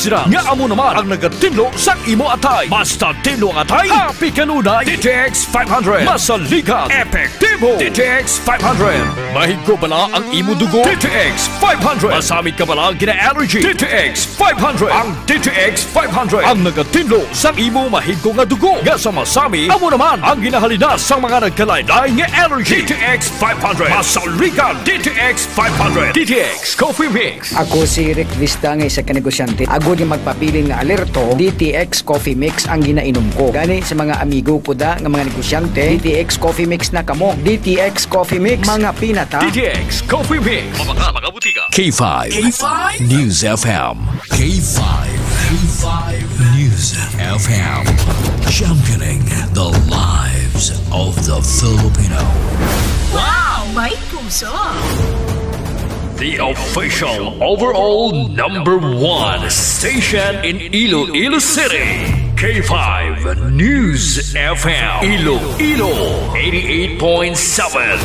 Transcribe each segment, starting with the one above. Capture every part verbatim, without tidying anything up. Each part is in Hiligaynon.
Sira nga amo naman ang nagatinlo sa imo atay. Basta tinlo ang atay, happy kanunay. D T X five hundred. Masaligan. Epektibo. D T X five hundred. Mahigko bala ang imo dugo? D T X five hundred. Masamit ka bala gina-allergy? D T X five hundred. Ang D T X five hundred ang nagatinlo sa imo mahigko nga dugo. Nga sa masami, amo naman ang ginahalinas sa mga nagkalain-lain nga allergy. D T X five hundred. Masaligan. D T X five hundred. D T X Coffee Mix. Ako si Rick Vista nga isa ka negosyante. Agod nga magpabilin nga alerto, D T X Coffee Mix ang ginainom ko. Gani sa mga amigo ko da nga mga negosyante, D T X Coffee Mix na kamo. D T X Coffee Mix, mga pinata. D T X Coffee Mix. Mabaka, mga butika. K five K five News F M. K five K five News F M. Championing the lives of the Filipino. Wow! May puso! The official overall number one station in Iloilo City, K five News F M, Iloilo, eighty-eight point seven.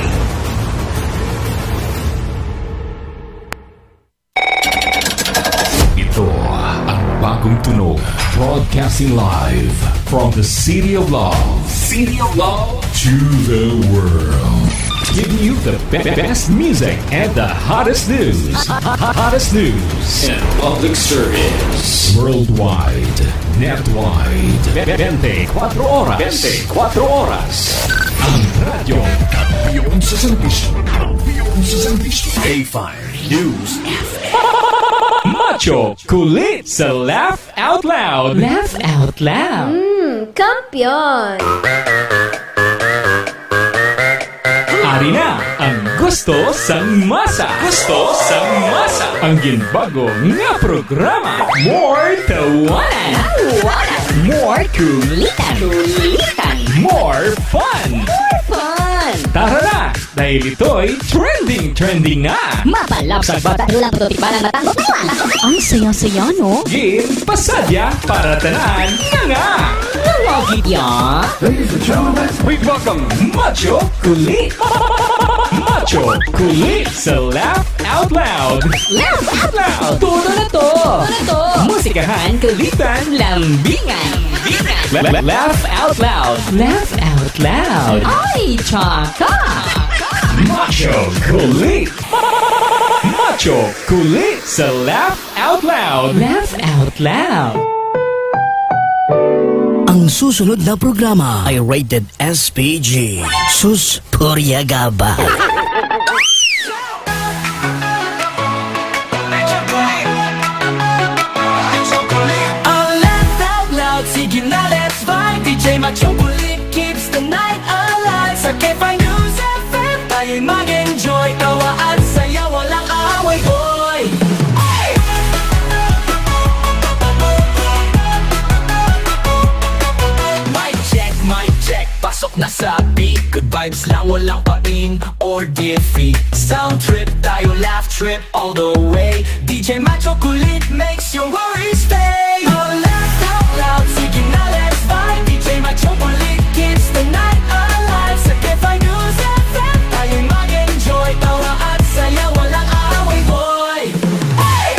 Ito ang bagong tunog, broadcasting live from the city of love, city of love to the world. Giving you the be- best music and the hottest news. Hottest news and public service. Worldwide, netwide, twenty-four oras. Twenty-four oras. Ang radyo, kampiyon sa serbisyo. Kampiyon sa serbisyo. K five News F M. Macho, kulit sa laugh out loud. Laugh out loud. Mm, kampiyon. Ari na ang gusto sang masa. Gusto sang masa. Ang ginbago nga programa. More tawanan. Tawanan. More kulitan. Kulitan. More fun. More fun. Tara na, dahil ito'y trending, trending na. Mapalapsag bata, hula, puto, tikbanan, matangos na. Ang saya-saya, no? Game, pasadya, para tanan, nga nga. Nga nga, gid ya. Ladies and gentlemen, please welcome Macho Kulit. Macho Kulit sa Laugh Out Loud. Laugh Out Loud. Todo na to. Todo na to. Musikahan, kulitan, lambingan. La- la- Laugh Out Loud. Laugh Out Loud. Ay, tsaka. Macho Kulit. Macho Kulit sa Laugh Out Loud. Laugh Out Loud. Ang susunod na programa ay rated S P G. Sus, purya gaba. Ang Laugh Out Loud, sige na, let's vibe. D J Macho Kulit keeps the night alive. Sa K five News F M, tayo'y mag-enjoy. Tawa at saya, walang away, boy. Mic check, mic check, pasok na sa beat. Good vibes lang, walang pain or defeat. Sound trip tayo, laugh trip all the way. D J Macho Kulit makes your worries fade. All laugh out loud, sige na, let's vibe. D J Macho Kulit keeps the night alive. Sa K five News F M, tayo'y mag-enjoy. Tawa at saya, walang away, boy. Hey!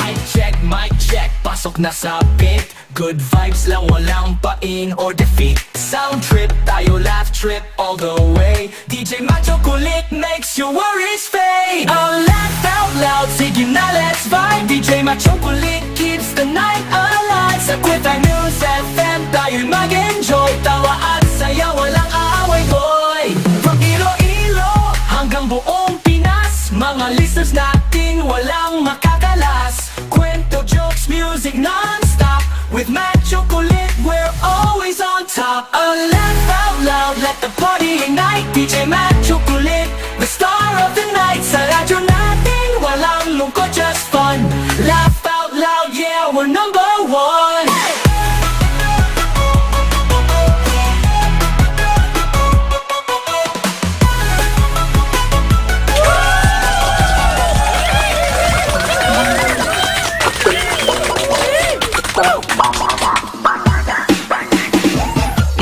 Mic check, mic check, pasok na sa beat. Good vibes lang, walang pain or defeat. Sound trip tayo, laugh trip all the way. D J Macho Kulit makes your worries fade. All laugh out loud, sige na, let's vibe. D J Macho Kulit keeps the night alive. Sa K five News F M, tayo'y mag-enjoy. Tawa at saya, walang away, boy. From Iloilo hanggang buong Pinas, mga listeners natin walang makakalas. Kwento, jokes, music non-stop. With Macho Kulit, we're always on top. A laugh out loud, let the party ignite. D J Macho Kulit, the star of the night. Sa radyo natin, walang lungkot, just fun. Laugh out loud, yeah, we're number one.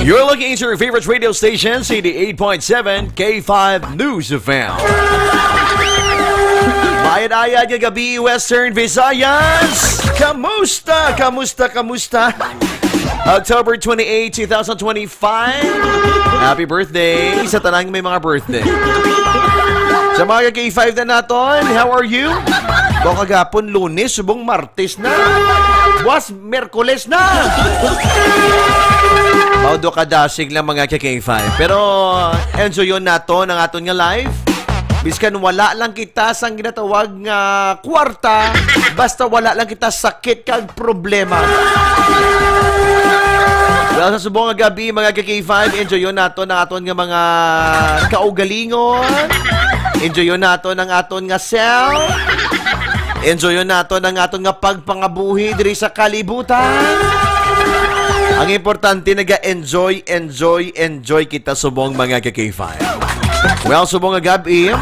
You're looking into your favorite radio station, eighty-eight point seven K five News F M. Ayan nga gabi, Western Visayas. Kamusta? Kamusta? Kamusta? October twenty-eight, two thousand twenty-five. Happy birthday sa tanang may mga birthday. Sa mga K five na naton, how are you? Baka gapon, Lunes, subong Martes na. Buwas, Merkules na. Mao do kadasig lang mga K five. Pero enjoy yun naton ang aton nga life. Biskan wala lang kita sang ginatawag nga kwarta, basta wala lang kita sakit kag problema. Well, sa subong nga gabi, mga K five, enjoy yun naton ang aton nga mga kaugalingon. Enjoy yun naton ang aton nga self. Enjoy yun naton ang aton nga pagpangabuhi diri sa kalibutan. Ang importante, naga-enjoy, enjoy, enjoy kita subong mga K five. Well, subong nga gabi,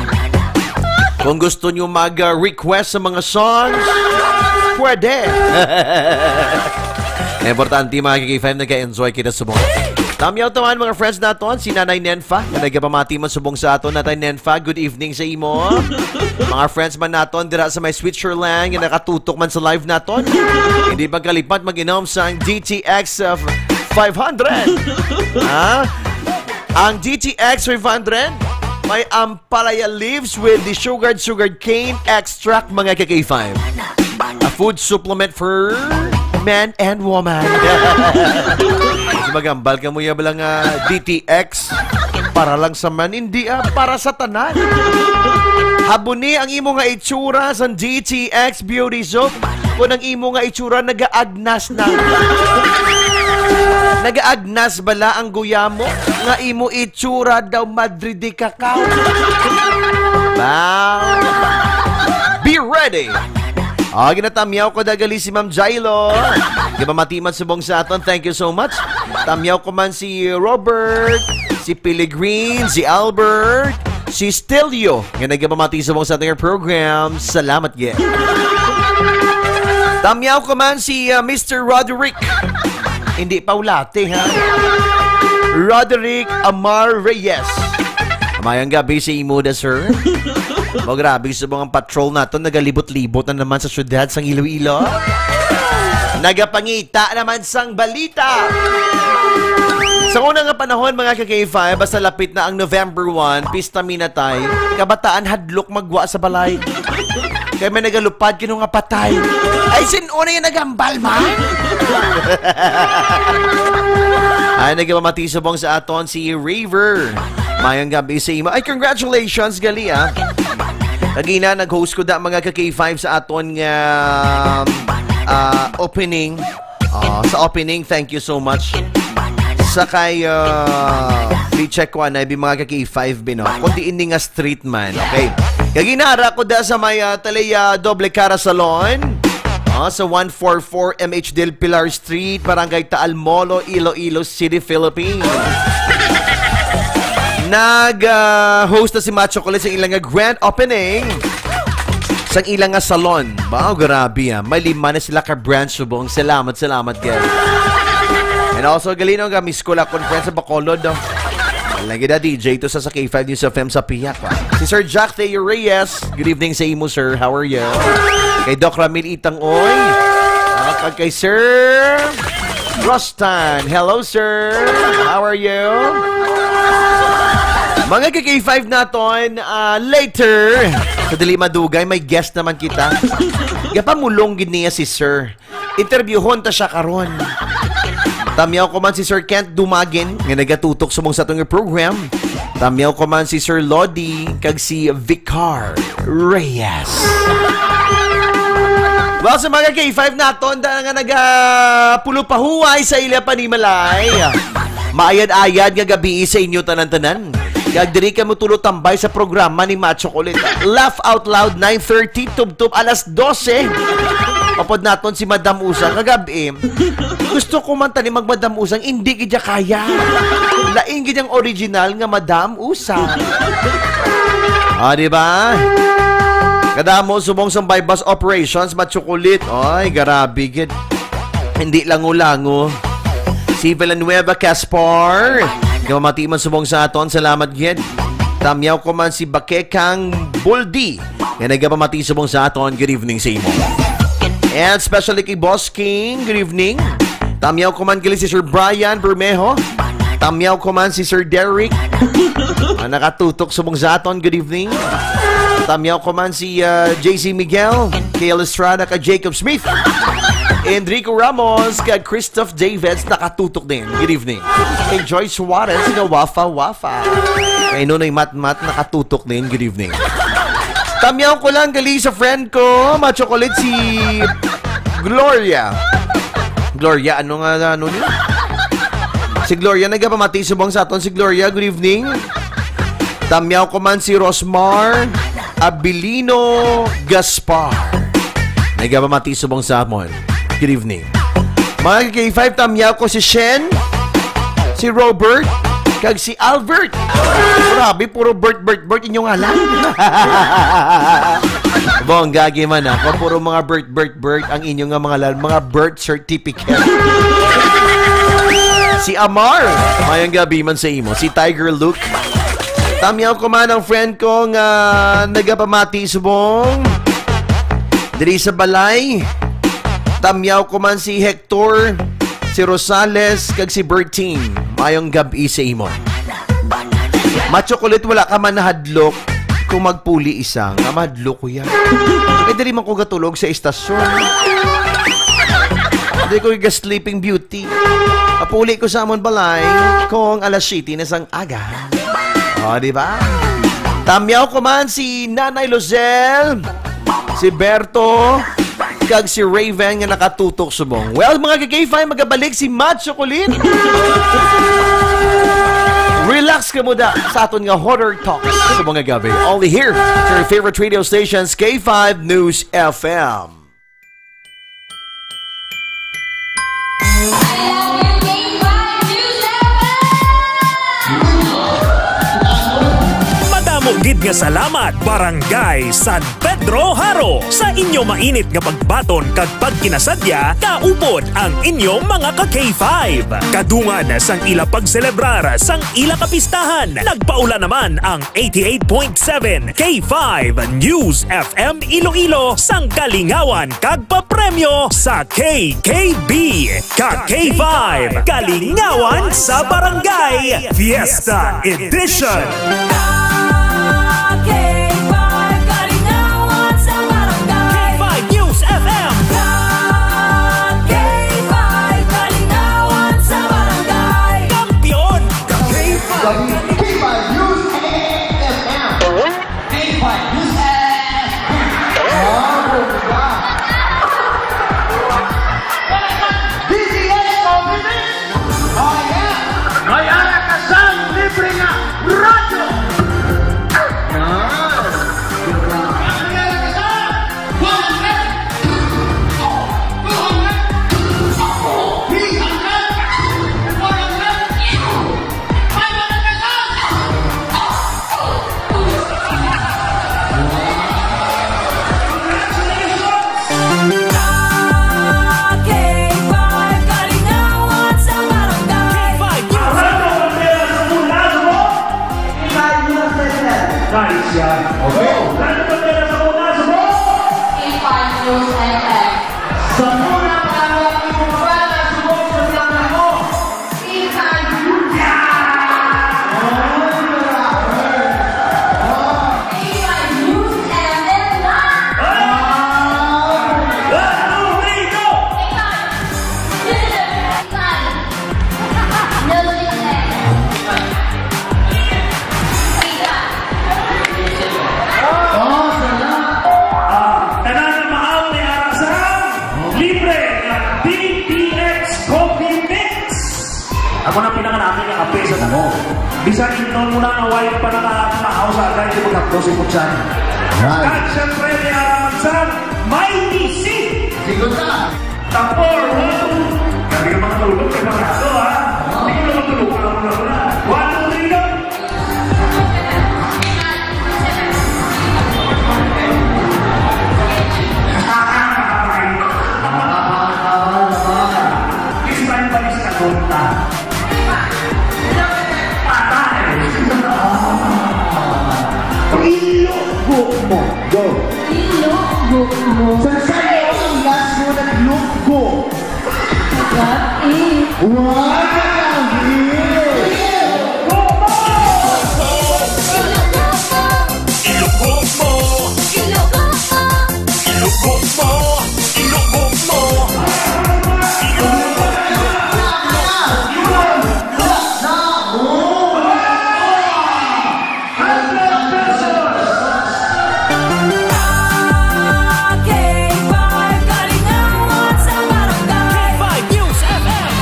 kung gusto nyo mag-request sa mga songs, pwede. Importante, mga K five, nag-enjoy kita subong. Tamyaw taman, mga friends naton, si Nanay Nenfa, nga nagapamati man subong sa aton. Nanay Nenfa, good evening sa imo. Mga friends man naton dira sa may Switzerland, nga nakatutok man sa live naton. Hindi magkalipat mag-inom sa D T X, uh, five hundred. Ha? Ang D T X five hundred, may ampalaya leaves with the sugared, sugared cane extract, mga K K five. A food supplement for men and woman. Kasi magambal ka mo, ya, bala nga D T X. Para lang sa man, hindi, ah, para sa tanan. Habuni ang imo nga itsura sa D T X Beauty Soap. Kung ang imo nga itsura nagaagnas na. Nagaagnas bala ang guyamo nga imo itsura daw Madrid de Cacao. Ba? Be ready. Ah, ginatamyaw ko dagali si Ma'am Jailo. Di ba, matiman subong sa aton? Thank you so much. Tamyaw ko man si Robert, si Pilligrin, si Albert, si Stelio, nga nagabamati subong sa ating program. Salamat, yeah. Tamyaw ko man si, uh, Mister Roderick. Hindi pa ulati, ha? Roderick Amar Reyes. Mayang gabi sa imo da, sir. Mo, grabe sa mga patrol naton, nagalibot-libot na naman sa syudad sang Iloilo. Nagapangita naman sang balita. Sa una nga panahon, mga ka-K five, basta lapit na ang November one, pista minatay, kabataan hadlok magwa sa balay. Kay may nagalupad kino nga patay. Ay, sin-o na yung nagambal, man? Ay, nagpamati subong sa aton si River. Mayang gabi sa imo. Ay, congratulations, gali, ah. Kagina, nag-host ko da mga ka-K five sa aton nga, ah, opening. Ah, sa opening, thank you so much. Sa kay, ah, di check ko, anay, bi mga ka-K five, bino. Kundi ini nga street man, okay? Kagina, ara ko da sa may, ah, Talaya Doble Cara Salon. Ah, sa one four four M H Del Pilar Street, Barangay Taal Molo, Iloilo City, Philippines. Nag, ah, host na si Macho Kulit sa ilang nga grand opening sang ilang nga salon. Wow, grabe, ah. May lima na sila ka branch subong. Salamat, salamat, guys. And also, galino nga Miss Cola Conference sa Bacolod, no? Lagi na D J to sa, sa K five News F M sa Piyak, ah. Si Sir Jack Theo Reyes, good evening sa imo, sir. How are you? Kay Doc Ramil Itang Oy. Ah, kag kay Sir Rostan. Hello, sir. How are you? Mga ka-K five naton, ah, later. Sa dili madugay, may guest naman kita. Gapamulong gid niya si Sir. Interbyuhon ta siya karon. Tamyaw ko man si Sir Kent Dumagin, nga nagatutok subong sa atong program. Tamyaw ko man si Sir Lodi, kag si Vicar Reyes. Well, sa mga K five naton, da nga nagapulo pahuway sa ila panimalay. Maayad-ayad nga gabi sa inyo tanan-tanan. Kag diri kamo tulo tambay sa programa ni Macho Kulit. Laugh Out Loud, nine thirty, tubtob alas dose. Upod naton si Madam Usang kagabi. Gusto ko man tani mag Madam Usang, hindi gid siya kaya. Lain gid ang original nga Madam Usang. Ah, di ba? Kadamo subong sang buy-bust operations, Macho Kulit. Ay, grabe gid. Hindi lango-lango. Si Villanueva Caspar, nga mamati man subong sa aton, salamat gid. Tamyaw ko man si Bakekang Buldi, And nagapamati subong sa aton, good evening sa imo. And especially kay Boss King, good evening. Tamyaw ko man gali si Sir Brian Bermejo. Tamyaw ko man si Sir Derek. Ah, nakatutok subong sa aton, good evening. Tamyaw ko man si, ah, J C Miguel, Kay Estrada, kay Jacob Smith. Enrico Ramos, kay Christoph Davids, nakatutok din. Good evening. Kay Joy Suarez, nga wafa-wafa. Kay Nonoy Matmat, nakatutok din. Good evening. Tamyaw ko lang gali sa friend ko, ma-chocolate si Gloria. Gloria, ano nga, ano niya? Si Gloria, nagapamati subong sa aton. Si Gloria, good evening. Tamyaw ko man si Rosmar Abilino Gaspar. Nagapamati subong sa amon. Good evening. Mga K five, tamyaw ko si Shen, si Robert, kag si Albert. Grabe, puro Bert, Bert, Bert inyong ngalan. Bongga, gid man, ah. Kung puro mga Bert, Bert, Bert ang inyo nga mga ngalan, mga birth certificate. Si Amar, mayong gabi man sa imo. Si Tiger Luke. Tamyaw ko man ang friend ko nga nagapamati subong diri sa balay. Tamyaw ko man si Hector, si Rosales, kag si Berting. Mayong gab-i sa imo. Ma-chocolate, wala ka man nahadlok kung magpuli isa. Nga mahadlok ko yan. Eh, diri man ko gatulog sa istasyon. Hindi ko ga-sleeping beauty. Apuli ko sa amon balay kung alas siyete na sang aga. O, di ba? Tamyaw ko man si Nanay Lozelle, si Berto, kag si Raven nga nakatutok subong. Well, mga ka-K five, magabalik si Macho Kulit. Relax ka muna sa aton nga horror talks sa mga gabi. Only here, sa your favorite radio stations, K five News F M. Madamo gid nga salamat, Barangay San Pedro Jaro, sa inyo mainit nga pagbaton kag pagkinasadya. Kaupod ang inyo mga ka K five. Kadungan sang ila pagselebrar sang ila kapistahan, nagpaula naman ang eighty-eight point seven K five News F M Iloilo sang kalingawan kag papremyo sa K K B. Ka K five, Kalingawan sa Barangay Fiesta Edition. Ka K five, Kalingawan sa Barangay. K five News F M. Ka K five, Kalingawan sa Barangay. Kampiyon. Ka K five. K five News F M. K five News F M. Oh, bongga. D T H Coffee Mix. Oh, yeah. May ara ka sang libre nga radyo. Yan. May ara ka sang one hundred, two hundred, three hundred, four hundred. Nice yan. Okay. Sa muna pa lang ang mga bata, subok sa plano mo. K five News. Yeah! Oh, grabe. Oh. K five News F M na. Ah! One, two, three, go! K five. K five. News F M. K five. Oh, salamat. Ah, tanan na maaw ni ara sa libre nga D T X Coffee Mix. Ako na pinanganami nga kape sa damo. Bisan inom mo na nga wine pa na ka-, maaw sa agay, di mo kapto si Putsan. Right. Kag siyempre, may araman sa may misi. Sigot ka. Tapor, one, two. Grabe ka makatulog, kay Pangado, ha? Hindi ko na matulog, alam mo na, wala. One, two, three, go. Patay! Iloko mo. Ilonggo mo. Sa sayo ang last mo naglunggo. Gabi. Wow! Ilonggo mo. Ilonggo mo. Ilonggo mo. Hundred pesos! K five News F M.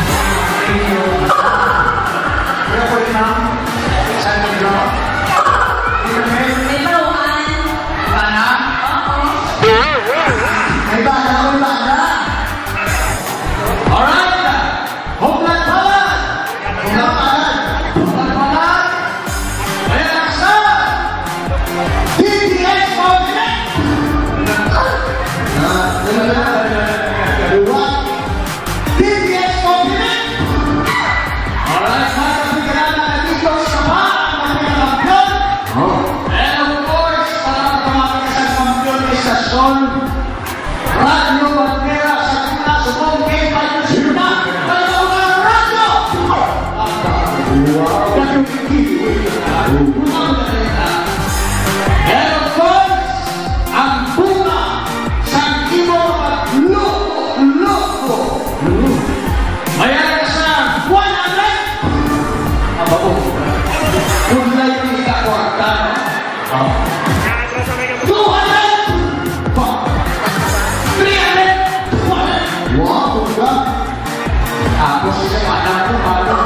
May bawaan. May bala, may bala. Alright. Home run, bawal! Home run, bawal! Home run, bawal! Ayan ang isa! D T S Monument! Ah, ano na? Dalawa. D T S Monument! Alright, mga kapigrana na dito sa pa, ang mga kampiyon. Oh. And of course, para sa mga isang kampiyon, istasyon, Radyo Bandera sa Gimnasyo Bongkay Patricio na may mga radyo! And of course, ang bunga sa imo pagluko-luko. May alam sa one hundred! Aba, oh. Kung layo ni ka kwarta, no? Two hundred! Three hundred! Wow, bongga. Tapos sa mga anak ko, ano?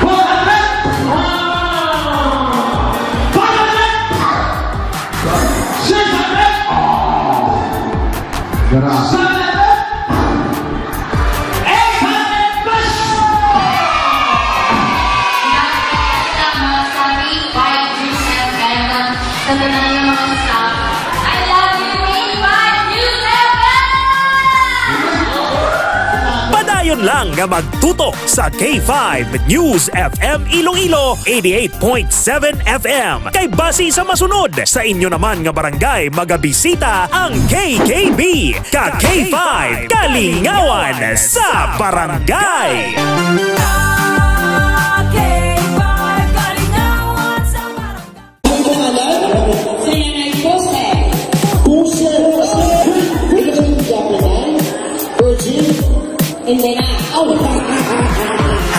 Four hundred! Five hundred! Six hundred! Grabe. Seven hundred! Eight hundred plus! Salamat sa K five News F M. Sa tanan nga mga staff, I love you, K five News F M! Padayon lang nga magtutok sa K five News F M Iloilo, eighty-eight point seven F M. Kay basi sa masunod, sa inyo naman nga barangay, magabisita ang K K B. Ka K five, kalingawan sa barangay. K five, kalingawan sa barangay. Ang pangalan? Sa Yanay Jose. Jose, Jose. Ito yung Japanay. Virgin. Hindi na. Oh.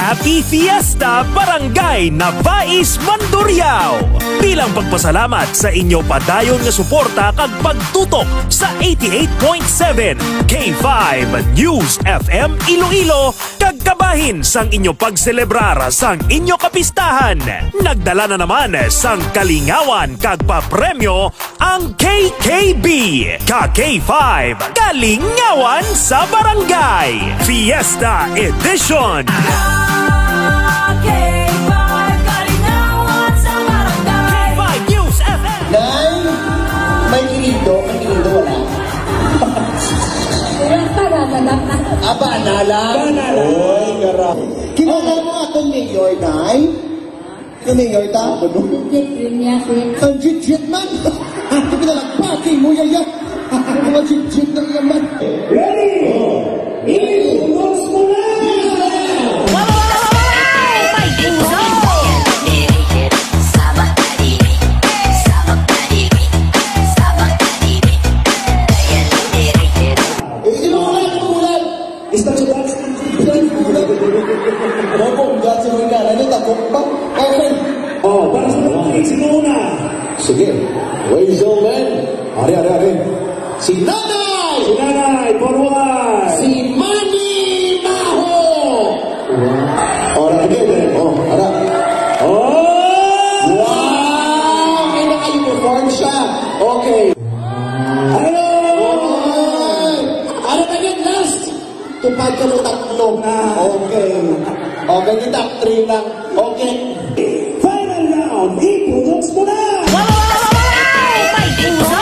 Happy Fiesta, Barangay Nabais, Mandurriao! Bilang pagpasalamat sa inyo padayon nga suporta kag pagtutok sa eighty-eight point seven K five News F M Iloilo, kag kabahin sang inyo pagselebrar sang inyo kapistahan, nagdala na naman sang kalingawan kag papremyo ang K K B, ka K five, kalingawan sa barangay. Fiesta Edition. K five, kalingawan sa barangay. K five News F M. Nay, may kinindo, may kinindo, wala. Wala pa, wala lang. Ah, bana lang. Bana lang. Oy, gara. Kilala mo atong mayor, Nay? Ano yung yorta? Jit-jit yun niya, sir. Ang jit-jit man! Ito pinalagpati mo, yaya! Ang mga jit-jit na yan man! Ready! Ibulos mo na! Ibulos mo na! Mabongga si Roy Garay, no? Takot pa. Okay. Oh, para sa mga kids, sino una? Sige. Ladies and gentlemen. Ari, ari, ari. Si Nanay! Si Nanay, forward! Si Manny Maho! Wow. Oh, okay, okay. Oh, ara. Oh! Wow! May naka-uniform siya. Okay. Hello! Oy! Ano na yun, last? Tupad ka mo tatlo. Ah. Okay. Okay, di top three lang. Okay. Final round, ipunos mo na! Wow! May puso!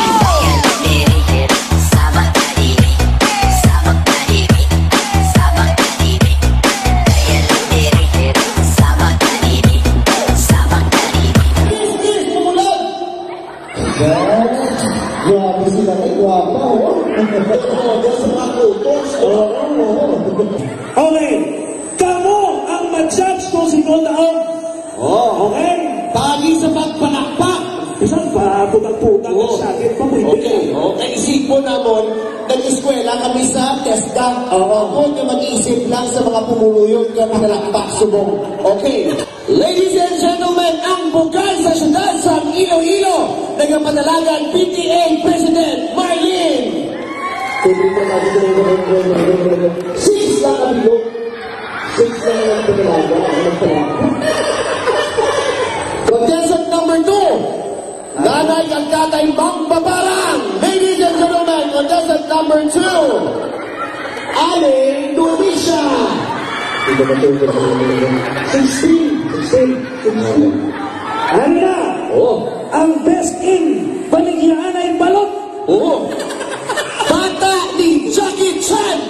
Kiss, kiss, tumulan! Yes. Grabe sila, ay, gwapa, oh. Oo, doon sa mga photos, oh. Oo, oo. Okay. Kamo ang ma-judge kung sino ang daog. Oh. Okay? Pagi sa pagpalakpak. Bisan pa, putang-putang Oo. ang sakit pa, pwede. Okay, okay. Isipon namon, nag-eskwela kami sa TESDA. Oo. Ako nga mag-iisip lang sa mga pumuluyon nga pinalakpak subong. Okay. Ladies and gentlemen, ang bukal sa siyudad sa Iloilo, nagapadalagan P T A President Marlene. Six lang ang bilog. Six lang ang padalagan. Ang padalagan. Contestant number two, Nanay kag Tatay Mangbabarang. Ladies and gentlemen, contestant number two, Aling Luisa. Sixteen, sixteen, sixteen. Ano na? Oh. Ang best in Baligyaanay Balot. Oo. Bata ni Jackie Chan.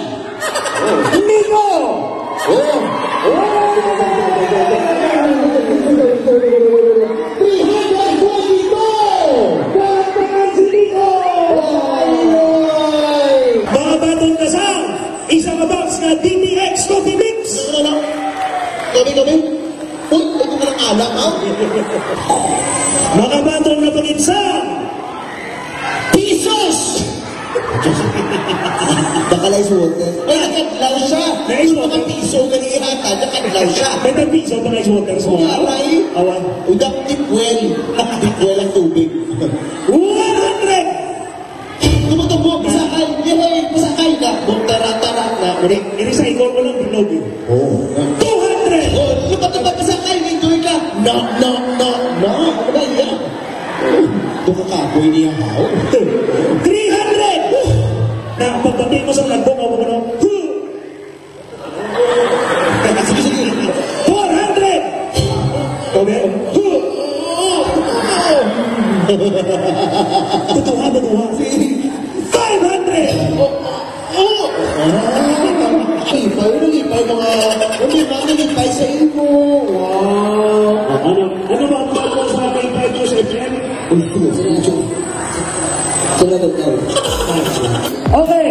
Nico! Oh! Three hundred twenty-two! Palakpakan si Nico! Ay! Mga baton na sa isa ka box nga D T X Coffee Mix! Ano, ano, ano? Kami, kami? Uy, ito na lang alak, ha? Mga baton na pag-ibsa! Pisos! Baka lang sa water. Ay, nakadlaw siya. May Yung mga water. Piso, ganihatag, nakadlaw siya. May tag piso pa na sa water sa Kung mga. Aray, Awan. Udap tipwel. Tipwel ang tubig. One hundred! Tumutubo, pasakay. Yay, pasakay na. Tara, tara na. Iri, iri sa ikaw ko lang, bilog eh. Oh. Two hundred! Oh, lupa-lupa, pasakay. Enjoy ka. No, no, no, no. Ano ba yan? Baka kapoy niya, haw. Three hundred! Na, pagbati mo sa nagbo, mo, ano? Sige, sige. Four hundred! Kami? Tutuha, tutuha. Five hundred! Oh, oh. Ah, lipay, ano lipay, mga, ano lipay, ano lipay sa imo? Wow. Ano, ano ba ang bago sa ating five years F M? Uy, uy, uy, uy. Salamat daw. Okay.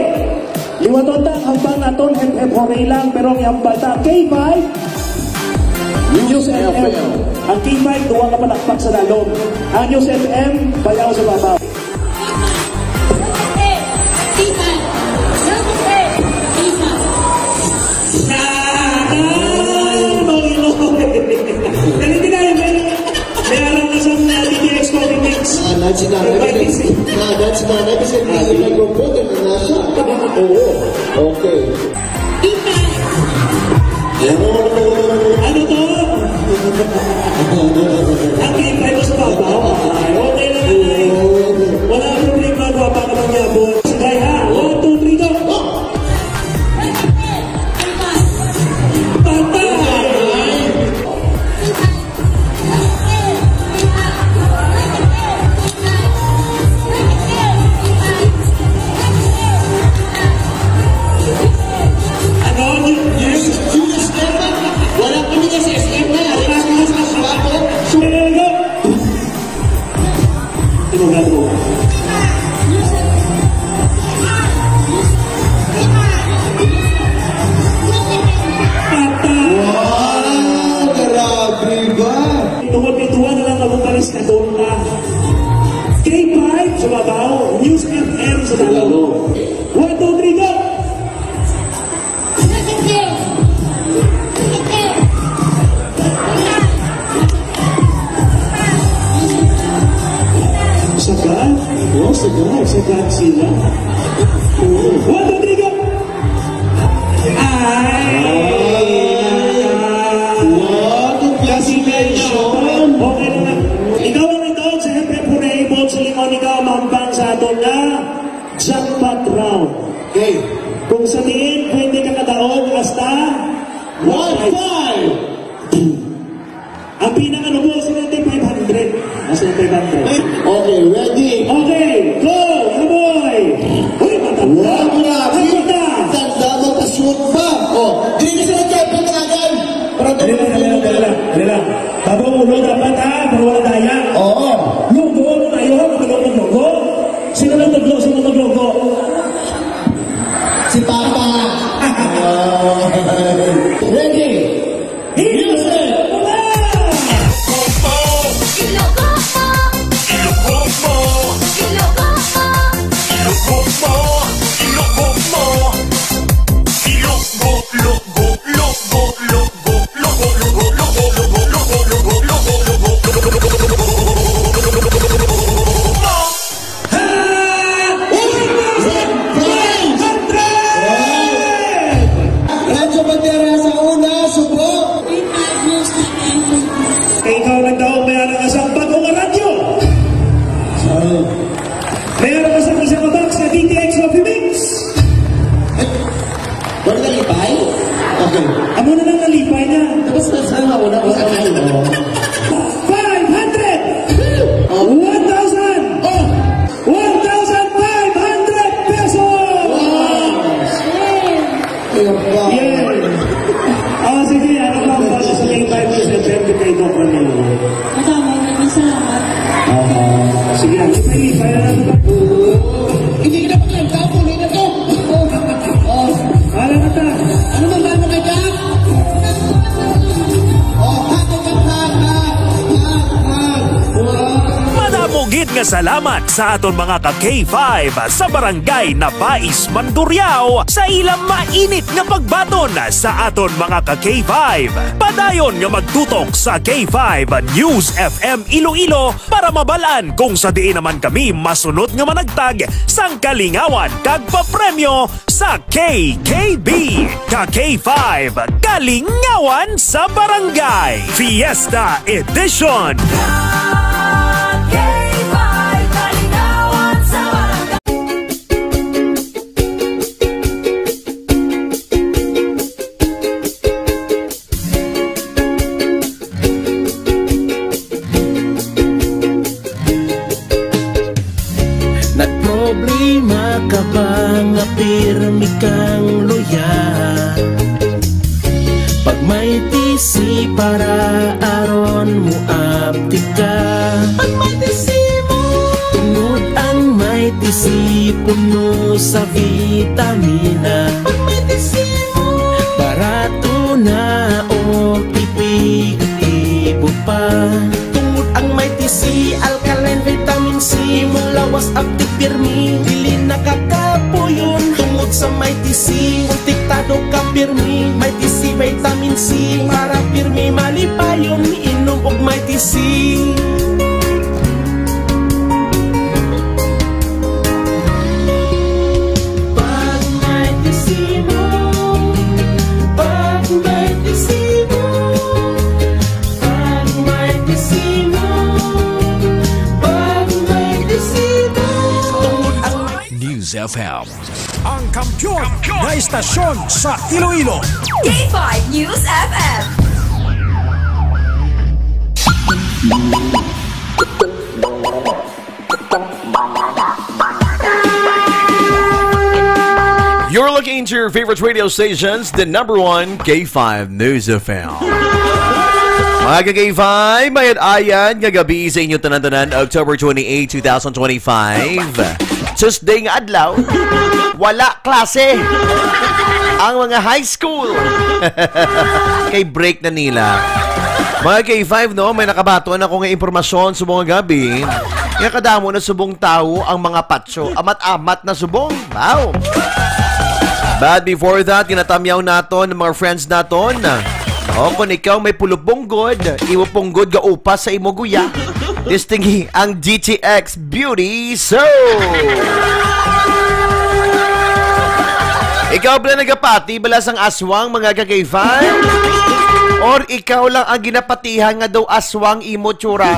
Liwaton ta ang hambal naton, hep, hep, hooray lang, pero ang hambal ta, K five, News F M. Ang K five, duwa ka palakpak sa dalom. Ang News F M, bayaw sa babaw. Dali, dali, dali. May alam na sa mga D T X Coffee Mix. Ah, that's not May everything. Ah, that's not everything. Kasi may computer na nasa. Oo. Okay. Ano to? Ang K five sa babaw. Ay, okay lang, ay. Wala ang problema, gwapa ka lang yapon. Sige, ha? One, two, three, go! Patay! Ano? Yung, yung, yung S M? Wala kami sa S M na. Ano na sa Subaco? Sumagot! Tinugan mo. Patay! Wow! Grabe ba? Tungod ito na lang ako palis na doon na. K five sa babaw, News F M sa Tagalog. One, two, three, go! Sagad? Oh, sagad. Sagad sila. Oh. One, two, three, go! Ay! Wow, congratulations! Okay na lang. Ikaw ang ikaw, sa Hepre Purebo, sa Limon, ikaw ang maambang sa aton na jackpot round. Okay. Kung sa diin, pwede ka kadaog hasta One five! Ang pinakanubo, sino yung five hundred? Mas yung five hundred. Okay, ready? Okay, go! Ano, boy? Uy, matanda! Wow, grabe! Matanda! Tanda, magpashoot pa! Oh, dili ka sila kaya panagan! Para Dali lang, dali lang, dali lang, dali lang. Bago ang ulo dapat, ha? Para wala daya. Oo. Lugo, ano tayo? Ano ba lugo? Sino nang naglo-, sino naglogo? Si Papa. Ready? Music! Radyo Bandera sa una, Subo. Kay ikaw nagdaog, may ara ka sang bag-o nga radyo. Sorry. May ara ka sang isa ka box nga D T X Coffee Mix. Wala nalipay? Okay. Amo na lang nalipay na. Tapos na sa una, wala kayo. Five hundred! Oh. One thousand! Oh. One thousand five hundred pesos! Wow! Ayun pa. Yeah. Oh, sige, ano pa ang bago sa K five News F M kay Doc Ramiro? Madamo, maraming salamat. Aha. Sige, ang ipay-ipay na lang. Hindi ka na maglantaw, kunin na to. Oh. Oh. Wala na ta. Ano bang gano'n kay Doc? Oh, hug, hug, hug, hug, hug, hug. Wow. Madamo gid nga salamat sa aton mga ka K five sa Barangay Nabais, Mandurriao sa ilang mainit nga pagbaton sa aton mga ka K five. Padayon nga magtutok sa K five News F M Iloilo para mabal-an kung sa diin naman kami masunod nga managtag sang kalingawan kag papremyo sa K K B, ka K five, Kalingawan sa Barangay, Fiesta Edition. Ka K five, Kalingawan sa Barangay. Nagproblema ka ba nga pirmi kang luya? Pag may T C para aron mo aptik ka. Pag may T C mo. Tungod ang may T C puno sa vitamina. Pag may T C mo. Barato na o epektibo pa. Tungod ang may T C, alkaline vitamin C, imong lawas aptik pirmi, dili nakakapuyon. Tungod sa may T C, protektado ka pirmi, may T C vitamin C, para pirmi malipayon, inom og may T C. Pag may T C mo, pag may T C mo, pag may T C mo, pag may T C mo. Tungod ang News F M. Ang kampiyon na istasyon sa Iloilo. K five News F M. You're looking into your favorite radio stations, the number one, K five News F M. Mga ka-K five, mayad-ayad nga gabi sa inyo tanan-tanan, October twenty-eight, two thousand twenty-five. Tuesday nga adlaw, wala klase ang mga high school. Kay break na nila. Mga K five, no, may nakabaton ako nga impormasyon subong nga gabi nga kadamo na subong tawo ang mga patso. Amat-amat na subong. Wow! But before that, ginatamyaw naton ang mga friends naton. O, kung ikaw may pulupong good, imo pong good ga upas sa imo guya. Distingi ang G T X Beauty Show. Ikaw bala nagapati bala sang aswang, mga ka-K five? Or ikaw lang ang ginapatihan nga daw aswang imo tsura?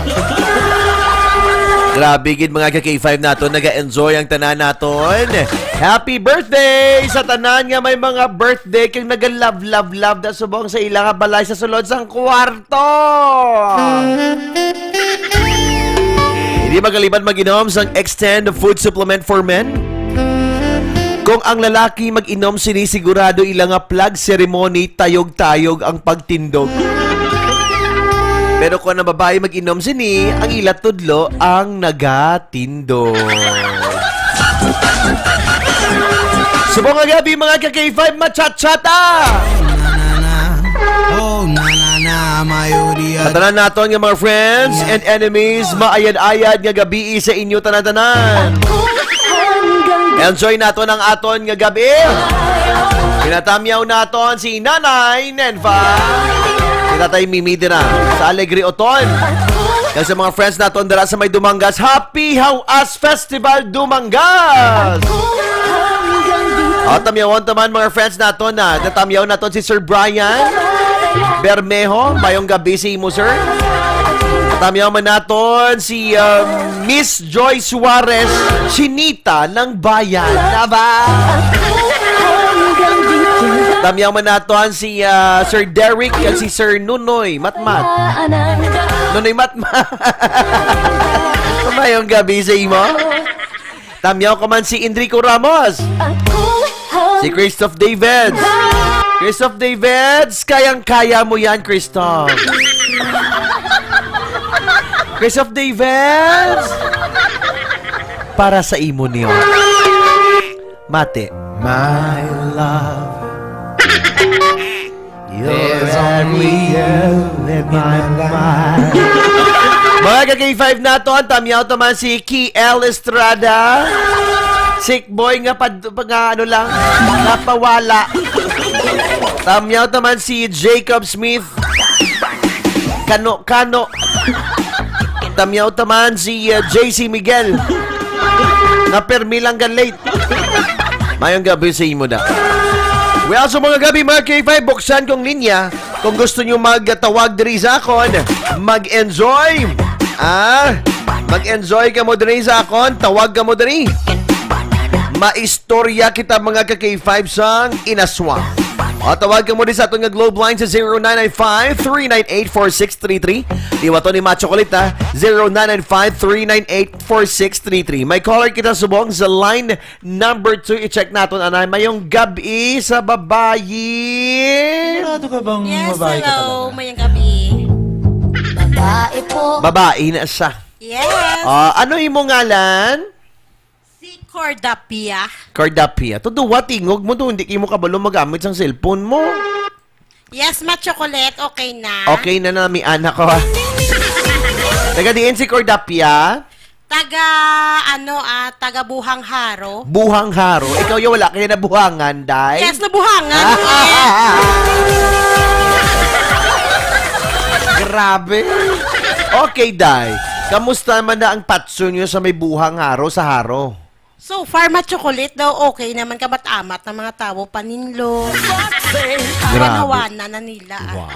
Grabe gid, mga ka-K five naton, naga-enjoy ang tanan naton. Happy birthday sa tanan nga may mga birthday kag naga-love, love, love na subong sa ila nga balay sa sulod sang kwarto. Hindi magaliban mag-inom sang Extend Food Supplement for Men. Kung ang lalaki mag-inom sini, sigurado ila nga flag ceremony, tayog-tayog ang pagtindog. Pero kung ang babae mag-inom sini, ang ila tudlo ang nagatindog. Subong nga gabi, mga ka-K five, machachata! Oh, na, na, na, mayoria. Sa tanan naton nga mga friends and enemies, maayad-ayad nga gabi sa inyo tanan-tanan. Enjoy naton ang aton nga gabi. Pinatamyaw naton si Nanay Nenfa. Si Tatay Mimi dira sa Alegre Oton. Kag sa mga friends naton dira sa may Dumangas, Happy Hawas Festival Dumangas! O, tamyawon ta man, mga friends naton, na natamyaw naton si Sir Brian Bermejo. Mayong gabi sa imo, sir. Tamyaw man naton si, um, Miss Joy Suarez, Chinita ng Bayan. Aba! Tamyaw man naton si, ah, Sir Derek kag si Sir Nunoy Matmat. Nunoy Matmat. Mayong gabi sa imo. Tamyaw ko man si Enrico Ramos. Si Christoph Davids. Christoph Davids, kayang-kaya mo yan, Christoph. Christoph Davids, para sa imo niyo. Mati. My love. You're only you in my life. Mga ka-K five naton, tamyaw ta man si Kiel Estrada. Sick boy nga pad-, nga ano lang, napawala. Tamyaw ta man si Jacob Smith. Kano-kano. Tamyaw ta man si, uh, J C Miguel. Nga permi lang ga late. Mayong gabi sa imo na. Well, so mga gabi, mga K five, buksan kong linya. Kung gusto nyo magtawag diri sa akon, mag-enjoy. Ah, mag-enjoy ka mo diri sa akon, tawag ka mo diri. Maistorya kita, mga ka-K five, sang inaswang. O, tawag ka mo diri sa aton nga Globe line sa zero nine nine five, three nine eight, four six three three. Liwaton ni Macho Kulit, ha? Zero nine nine five, three nine eight, four six three three. May caller kita subong sa line number two. I-check naton, anay. Mayong gabi sa babayi. Sigurado ka bang Yes, babae ka hello. talaga? Mayang gabi. Babae po. Babae na siya. Yes. Ah, ano imo ngalan? Si Cordapia. Cordapia. To duwa, tingog mo to. Hindi kayo mo kabalo magamit sang cellphone mo. Yes, ma-chocolate. Okay na. Okay na na, may anak ko, ha? Taga diin si Cordapia? Taga, ano, ah, taga Buhang Haro. Buhang Haro? Ikaw yung wala kayo nabuhangan, day? Yes, nabuhangan. Grabe. Okay, day. Kamusta man na ang patso nyo sa may Buhang Haro, sa Haro? So far, ma-chocolate daw, okay naman, kamat-amat ng mga tawo, paninlo. Grabe. Hawan-hawanan na nila, ah. Wow.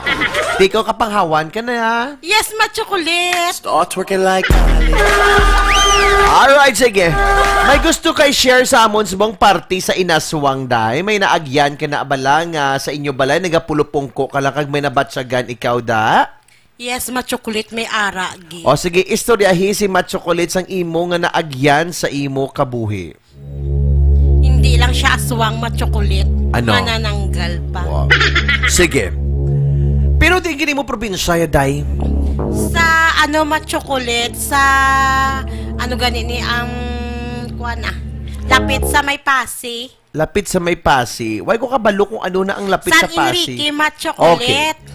Di ko kapanghawan ka na, ha? Yes, ma-chocolate. Start twerking like Alright, sige. May gusto kay share sa amon sa mong party sa inaswang, day? May naagyan ka na bala nga sa inyo balay, nagapulupungko ka lang kag may nabatyagan ikaw, da? Yes, ma-chocolate, may ara, gi. O sige, istoryahi si ma-chocolate sang imo nga naagyan sa imo kabuhi. Hindi lang siya aswang, ma-chocolate, Ano? manananggal pa. Wow. Sige. Pero di gini mo probinsya, ya, day? Sa, ano, ma-chocolate, sa, ano gani ni, ang, kuwan, ah, lapit sa may Pasi. Lapit sa may Pasi. Why ko kabalo kung ano na ang lapit San sa Pasi? Enrique, ma-chocolate. Okay.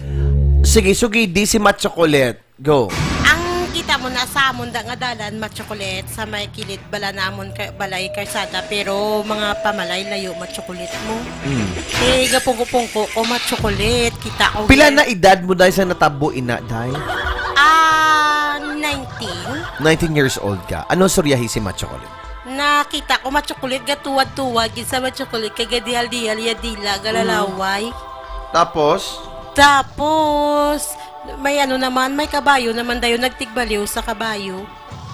Sige, sugidi si ma-chocolate. Go. Ang kita mo na sa amon da nga dalan, ma-chocolate, sa may kilid bala namon ka-, balay karsada, pero mga pamalay layo, ma-chocolate mo. Mm. Eh, gapungko-pungko ko, ma-chocolate, kita ko Pila gid. na edad mo, day, sa natabo ina, day? Ah, nineteen. Nineteen years old ka. Ano suryahi si ma-chocolate? Nakita ko ma-chocolate, gatuwad-tuwad gid sa ma-chocolate, kay gadihal-dihal ya dila, galalaway. Mm. Tapos? Tapos, may ano naman, may kabayo naman dayon, nagtigbaliw sa kabayo.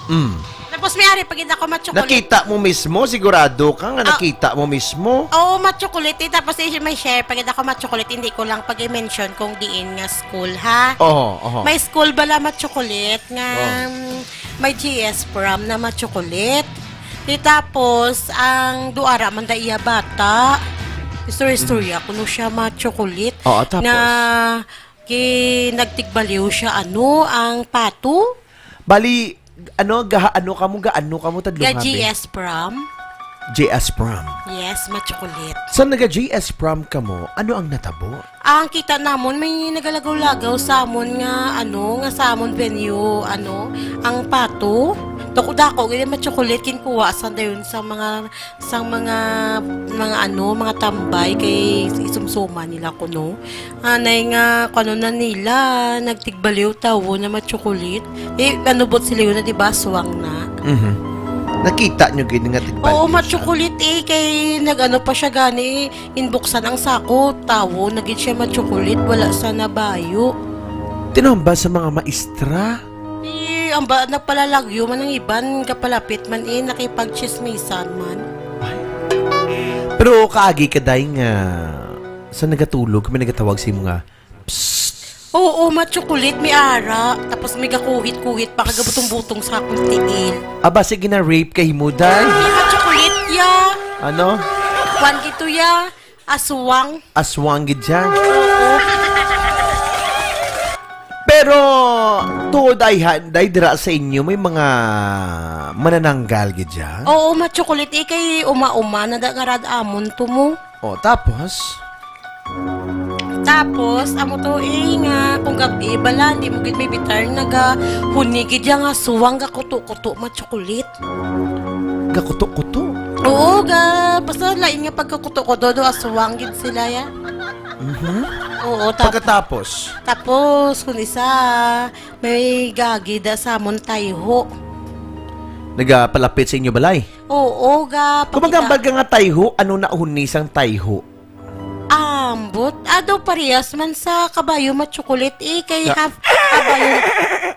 Mm. Tapos may ari pa gid ako ma-chocolate. Nakita mo mismo? Sigurado ka nga Ah. nakita mo mismo? Oo, ma-chocolate. Eh, tapos eh, may share pa gid ako ma-chocolate. Hindi ko lang pag-mention kung diin nga school, ha? Oho, oho. May school bala ma-chocolate nga, Oh. mm, may G S prom na ma-chocolate. Di tapos, ang duara man da iya bata. Istorya-istorya Mm. kuno siya ma-chocolate Oo, tapos? na ki-, nagtigbaliw siya, ano, ang pato? Bali, ano, ga-, ano ka mo, ga-, ano ka mo, tadlong Ga habi? G S prom? J S Prom. Yes, ma-chocolate. Sa naga-J S Prom kamo, ano ang natabo? Ang kita namon, may nagalagaw-lagaw sa amon nga, ano, nga sa amon venue, ano, ang pato. Dako-dako, gid ma-chocolate, kinkuha sa dayon sa mga, sa mga, mga, ano, mga tambay kay isumsuman nila kuno. Anay nga, kano na nila, nagtigbaliw tawo na ma-chocolate. Eh, ano, bot sila yun na, di ba, aswang na? Mhm. Nakita nyo gid nga tigbaliw Oo, siya. Ma-chocolate eh, kay nag-ano pa siya gani, inbuksan ang sako, tawo, na gid siya ma-chocolate, wala sa nabayo. Tinumba sa mga maestra? Eh, ang ba, nagpalalagyo man ang iban, kapalapit man eh, nakipagchismisan man. Ay. Pero kaagi ka, day, nga sa nagatulog, may nagatawag sa imo nga, "Psst." Oo, ma-chocolate, may ara. Tapos may gakuhit-kuhit pa, kagabutong-butong sa akong tiil. Aba, sige na, rape ka, himuday. Hindi, ma-chocolate, ya. Ano? Kwan gito, ya. Aswang. Aswang gid siya. Oo. Pero, tuod ay, ha, day, dira sa inyo, may mga manananggal gid siya? Oo, ma-chocolate, eh, kay uma-uma, nada nga rad amon to mo. O, tapos? Tapos, amo to, eh, nga, kung gab-i, bala, di mo gid may bitar, nagahuni gid ya nga suwang gakuto-kuto, ma-chocolate. Gakuto-kuto? Oo, ga, basta lain nga pagkakuto-kuto, do, aswang gid sila, ya. Mhm. Oo, tap- Pagkatapos? Tapos, kung isa, may gagida sa amon tayho. Nagapalapit sa inyo balay? Oo, ga, Kung magambal ka nga tayho, ano na huni sang tayho? Ambot, ah, daw parehas man sa kabayo ma-chocolate, eh, kay Ya. half kabayo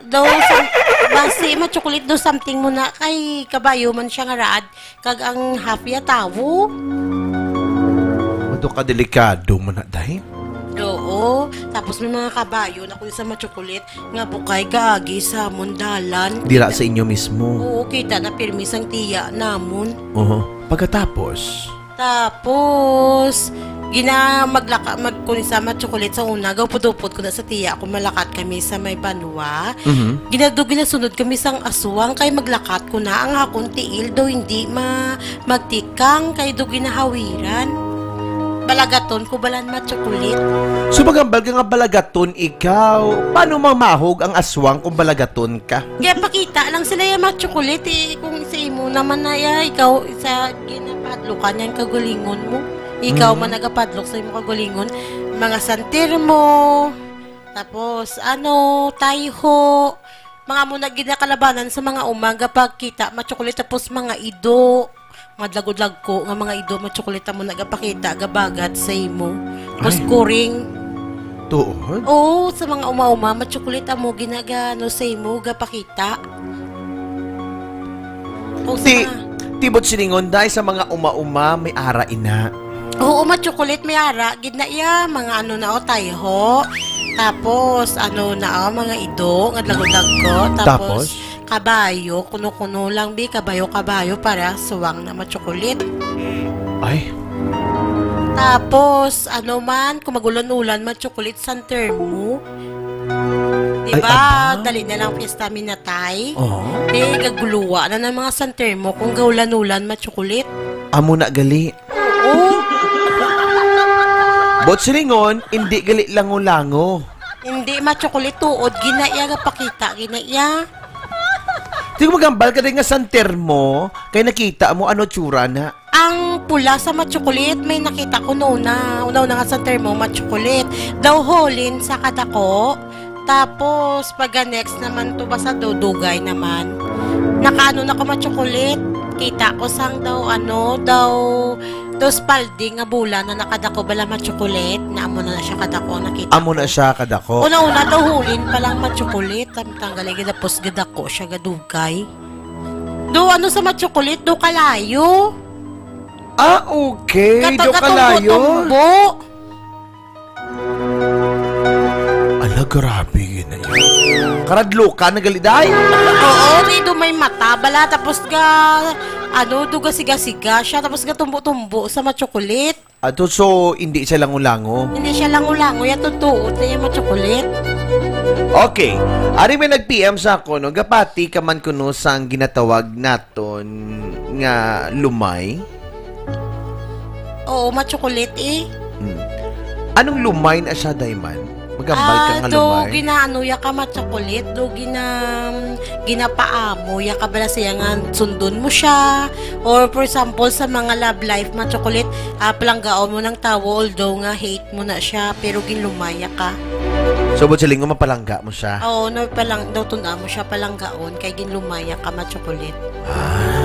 daw sam-, basi ma-chocolate daw something mo na kay kabayo man siya nga raad, kag ang half ya tawo. Mado ka delikado man na, day. Oo, tapos may mga kabayo na kung sa ma-chocolate nga bukay kaagi sa amon dalan. Dira sa inyo mismo. Oo, kita na pirmi sang tiya namon. Oho. Pagkatapos? Tapos, gina-, maglaka-, mag-, kung sa ma-chocolate sa una, gupod-upod ko na sa tiya kung malakat kami sa may banwa. Mhm. Ginadto, ginasunod kami sang aswang kay maglakat ko na ang akon tiil daw hindi ma-, magtikang kay daw ginahawiran. Balagaton ko balan ma-chocolate. So, magambal ka nga balagaton ikaw. Paano mamahog ang aswang kung balagaton ka? Kaya pakita lang sila yung ma-chocolate eh. Kung sa imo naman na ya, ikaw sa ginapadlokan yan kagalingon mo. Ikaw Mm. man nagapadlok sa imo kagalingon. Mga santir mo. Tapos, ano, tayho. Mga mo na ginakalabanan sa mga umaga pagkita, ma-chocolate. Tapos mga ido. Madlagod-lagko nga mga ido, ma-chocolate amo nagapakita, gabagat sa imo. Ay. Muskuring. Tuod? Oo, sa mga uma-uma, ma-chocolate amo ginagano sa imo, gapakita. Kung sa Ti-, mga tibot siningon, dahil sa mga uma-uma, may ara ina. Oo, ma-chocolate, may ara. Gid na iya, mga ano na, o, tayho. Tapos, ano na, o, mga ido, nga dlagko-dlagko. Tapos? Tapos, kabayo, kuno-kuno lang, bi, kabayo-kabayo, para suwang na ma-chocolate. Ay. Tapos, ano man, kung magulan-ulan, ma-chocolate sang termo. Di Ay, ba? Aba. Dali na lang piyesta minatay. Oo. Di, gaguluwa na ng mga sang termo kung gaulan-ulan, ma-chocolate. Amo na gali. Oo. Bot silingon, hindi gali lango-lango. Hindi ma-chocolate tuod, ginaiya gapakita, ginaiya. Di ko magambal ka din nga sang termo, kay nakita mo ano tsura na. Ang pula sa ma-chocolate, may nakita ko noon na, una-una nga sang termo, ma-chocolate. Daw hulin sa kadako, Tapos, pagka next naman to, basta do-, dugay naman. Nakaano na ko ma-chocolate. Kita ko sang daw, ano, daw, daw spalding nga bola na nakadako bala ma-chocolate. Na amo na na siya kadako ang nakita Amo na ko. Siya kadako. Una-una daw hulin pa lang ma-chocolate. Tam-, tanggalay gid, tapos gadako siya gadugay. Do, ano sa ma-chocolate? Do kalayo. Ah, okay. Gata-, Do kalayo. Gatumbo-tumbo. Ala, grabe yun na yun. Karadlokan na gali, day. Oo, may do may mata, bala, tapos ga, ano, do gasiga-siga siya, tapos ga tumbo-tumbo sa ma-chocolate. Ato, so, hindi siya lango-lango? Hindi siya lango-lango, ya tutuot na yung ma-chocolate. Okay. Ari may nag-P M sa ako, no? Gapati ka man kuno sang ginatawag naton nga lumay. Oo, ma-chocolate eh. Hmm. Anong lumay na siya, Dayman? Magambal ka Ah, nga do lumay? Ginaano ya ka ma-chocolate, do gina-, ginapaamo ya ka bala siya nga sundon mo siya. Or for example, sa mga love life, ma-chocolate, ah, palanggaon mo ng tawo, although nga hate mo na siya, pero ginlumaya ka. So, buot silingon, mapalangga mo siya? Oo, no, palang-, daw tun-a mo siya palanggaon, kay ginlumaya ka, ma-chocolate. Ah.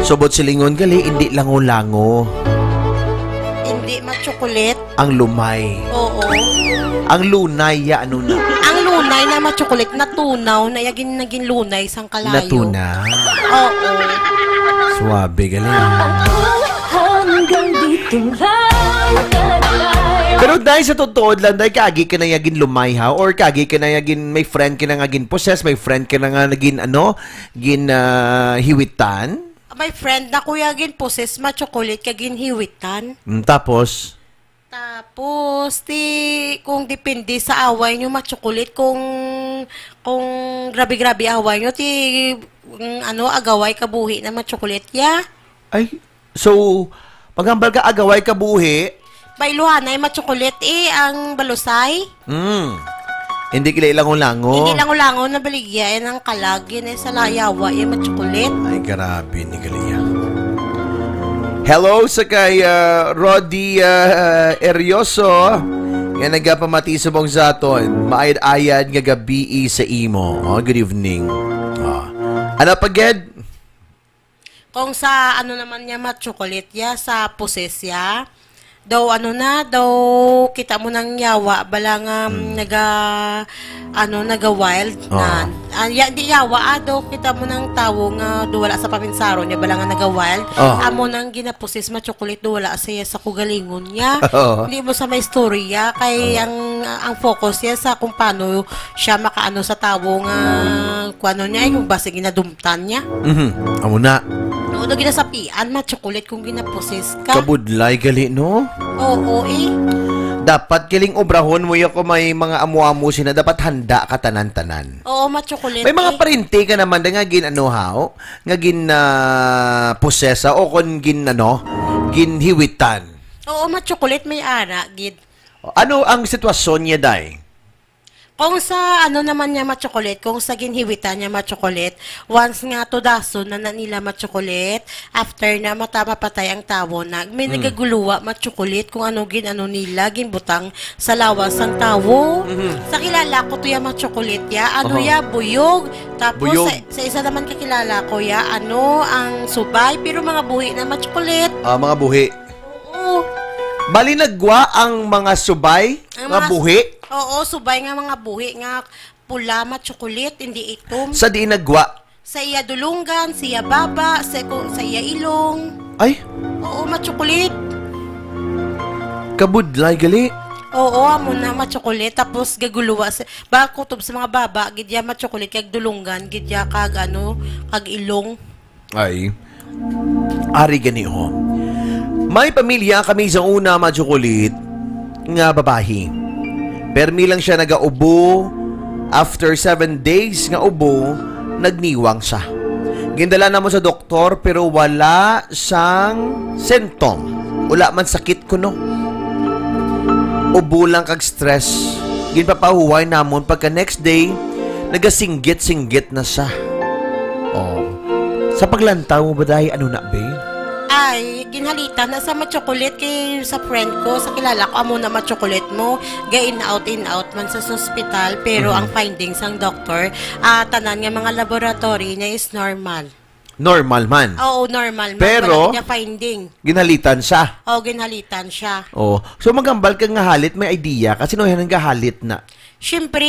So, buot silingon gali, hindi lango-lango. Hindi ma-chocolate. Ang lumay. Oo. Ang lunay, ya, ano na? Ang lunay na ma-chocolate, natunaw na ya, gin-, naging lunay sang kalayo. Natuna. Oo. Suabe, galing. Hanggang dito lang, Kagalayo. Pero dahil sa totoo lang, dahil kaagi ka na ya ginlumay, ha? Or kaagi ka na ya gin-, may friend ka na nga gin-possess, may friend ka na nga nagin, ano, gin, ah, hiwitan? My friend na kuya gin-possess, ma-chocolate ka ginhiwitan. Mm, tapos? Tapos, ti, kung depende sa away nyo, ma-chocolate, kung, kung grabe-grabe away nyo, ti, mm, ano, agaway kabuhi na ma-chocolate ya. Ay, so, maghambal ka agaway kabuhi? Bailuhanay ma-chocolate eh, ang balusay. Mm. Hindi kila ilangon-lango. Hindi langon-langon na baligya, eh, ang kalag, yun eh, sa layawa, eh, ma-chocolate. Ay, grabe ni Galia. Hello sa kay, ah, Roddy, ah, Erioso, nga nagapamati subong sa aton. Maayad-ayad nga gabi sa imo. Oh, good evening. Oh. Ano pa, Ged? Kung sa ano naman niya, ma-chocolate ya, sa poses ya. Daw ano na, daw kita mo nang yawa, bala nga, mm, naga, ano, naga-wild na. Oo. Ah, ya-, di yawa, ah, daw kita mo nang tawo nga do wala sa paminsaro niya, bala nga naga-wild. Oo. Amo nang ginapusis, ma-chocolate, do wala siya sa kugalingon niya. Oo. Hindi mo sa may istorya, kay Oo. ang, ang focus niya sa kung paano siya makaano sa tawo nga, kung ano niya, yung basig ginadumtan niya. Mhm. Amo na. No, do ginasapian, ma-chocolate kung ginapusis ka. Kabudlay gali, no? Oo, eh. Dapat kiling obrahon mo ya ko may mga amo-amo sina. Dapat handa ka tanan-tanan. Oo, ma-chocolate, May mga eh. parente ka naman da nga gin-ano, haw? Nga gin, ah, posesa o kon gin, ano, ginhiwitan. Oo, ma-chocolate, may ara, gid. Ano ang sitwasyon niya, day? Kung sa ano naman niya ma-chocolate, kung sa ginhiwitan niya ma-chocolate, once nga tudason na, na nila ma-chocolate, after na mata mapatay ang tawo na, may Mm. nagaguluwa ma-chocolate kung ano gin-ano nila, ginbutang sa lawas sang tawo. Mhm. Sa kilala ko to ya ma-chocolate ya, ano Aha. ya, buyog. Tapos Buyog. sa, sa isa naman kakilala ko ya, ano, ang subay, pero mga buhi na ma-chocolate. Ah, mga buhi. Oo. Bali, nagwa ang mga subay Ang nga mga buhi? Oo, subay nga mga buhi nga pula, ma-chocolate, hindi itom. Sa diin nagwa? Sa iya dulunggan, sa iya baba, sa, ku-, sa iya ilong. Ay? Oo, ma-chocolate. Kabudlay gali. Oo, amo na, ma-chocolate. Tapos gaguluwa sa, ba, kutob sa mga baba, gid ya ma-chocolate, kag dulunggan, gid ya, kag ano, kag ilong. Ay, ari gani, ho. May pamilya kami sa una, ma-chocolate, nga babayi. Permi lang siya nagaubo. After seven days nga ubo, nagniwang siya. Gindala namo sa doktor, pero wala sang symptom. Wala man sakit kuno. Ubo lang kag stress. Ginpapahuway namon pagka next day, nagasinggit-singgit na siya. Oh. Sa paglantaw mo ba, day, ano na, be? Ay, ginhalitan na sa ma-chocolate kay sa friend ko, sa kilala ko, amo na ma-chocolate mo. Ga in out, in out man sa ospital, pero Mhm. ang findings sang doktor, ah, tanan nga mga laboratory niya is normal. Normal man. Oo, normal man. Pero, Wala niya finding. Ginhalitan siya. Oo, ginhalitan siya. Oo. So, magambal ka nga halit, may idea ka? Sino yan ang gahalit na? Siyempre,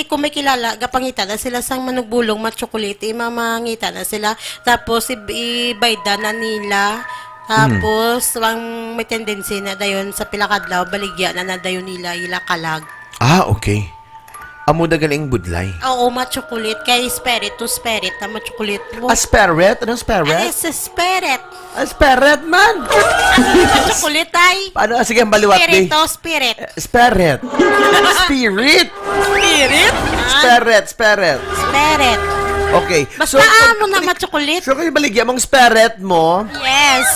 kung may kilala, gapangita na sila sang manugbulong, ma-chocolate, eh, mamangita na sila. Tapos, i-, ibayda na nila. Hmm. Tapos, ang may tendency na dayon sa pila ka adlaw, baligya na na dayon nila, ila kalag. Ah, okay. Amo na galing budlay. Oo, ma-chocolate. Kay spirit to spirit na ma-chocolate mo. A spirit? Anong spirit? Ano sa spirit? A spirit man! Ano sa chocolate ay? Paano? Ah, sige, ang baliwat, di. Spirito, spirit. Eh, spirit. Spirit? Spirit? Ah. Spirit, spirit. Spirit. Okay. Basta So, amo na chocolate. ma-chocolate. So, kung baligya mong spirit mo, Yes.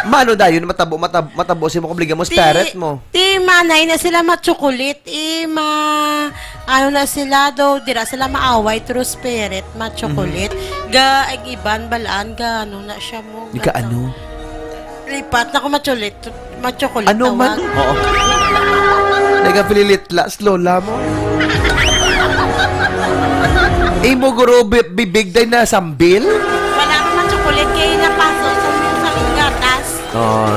Mano dayon matabo, matab-, matabo sa imo kabaligan mo, Ti-, spirit mo? Ti manay na sila ma-chocolate, eh, ma-, ano na sila daw, dira sila maaway through spirit, ma-chocolate. Mhm. Ga, ang iban, balaan, ga, ano na siya mo, Ika ga-, ano? Lipat na ko ma-chocolate, ma-chocolate Ano man? tawag. Oo. Nagapililitlas, lola mo. Imo guro bi-, bibig day na sambil? Wala naman chocolate kay napaso sa, sa gatas. Oh.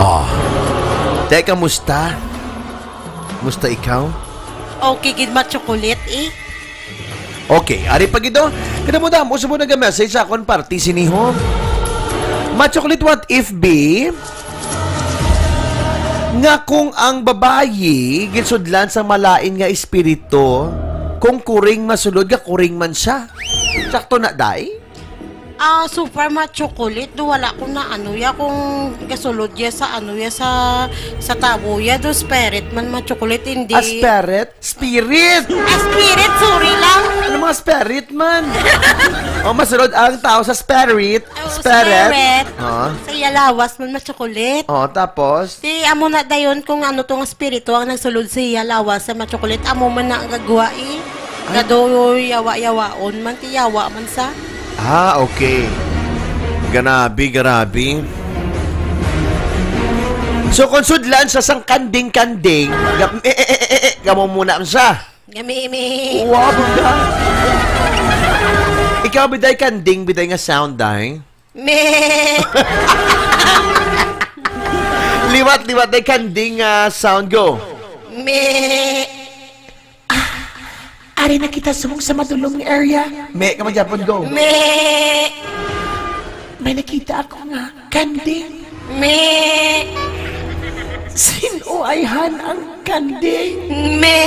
Oh. Te, kamusta? Musta ikaw? Okay, gid ma-chocolate eh. Okay, ari pa gid, oh. Kadamo-damo sa mga nag-message sa akon party sini, ho. Ma-chocolate, what if, be? Nga kung ang babayi ginsudlan sa malain nga espiritu, kung kuring masulod, gakuring man siya. Sakto na, day? Ah, so far, ma-chocolate, do wala ko na ano ya, kung gasulod ya sa ano ya, sa, sa tabo ya, do spirit man, ma-chocolate, hindi. A spirit? Spirit! Ah, spirit, sorry lang. Ano mga spirit man? O, masulod ang tao sa spirit. Oh, Spirit. spirit. Ah. Sa iya lawas man, ma-chocolate. Oh, tapos? Ti, amo na dayon kung ano tong espiritu ang nagsulod sa iya lawas sa ma-chocolate. Amo man na ang gagwa eh. Ay. Gadoy, yawa-yawaon man, ti yawa man sa. Ah, okay. Grabe, grabe. So, kung sudlan sa sang kanding-kanding, gap-, eh, eh, eh, eh, eh, kamo muna ang sa. Gamimi. Wow, bida. Ikaw, biday, kanding, biday nga sound, day? Me. Liwat, liwat, day, kanding, ah, sound, go. Me. Ah, ari na kita subong sa madulom nga area. Me, ka magyapon, go. Me. May nakita ako nga kanding. Me. Sin-o ayhan ang kanding? Me.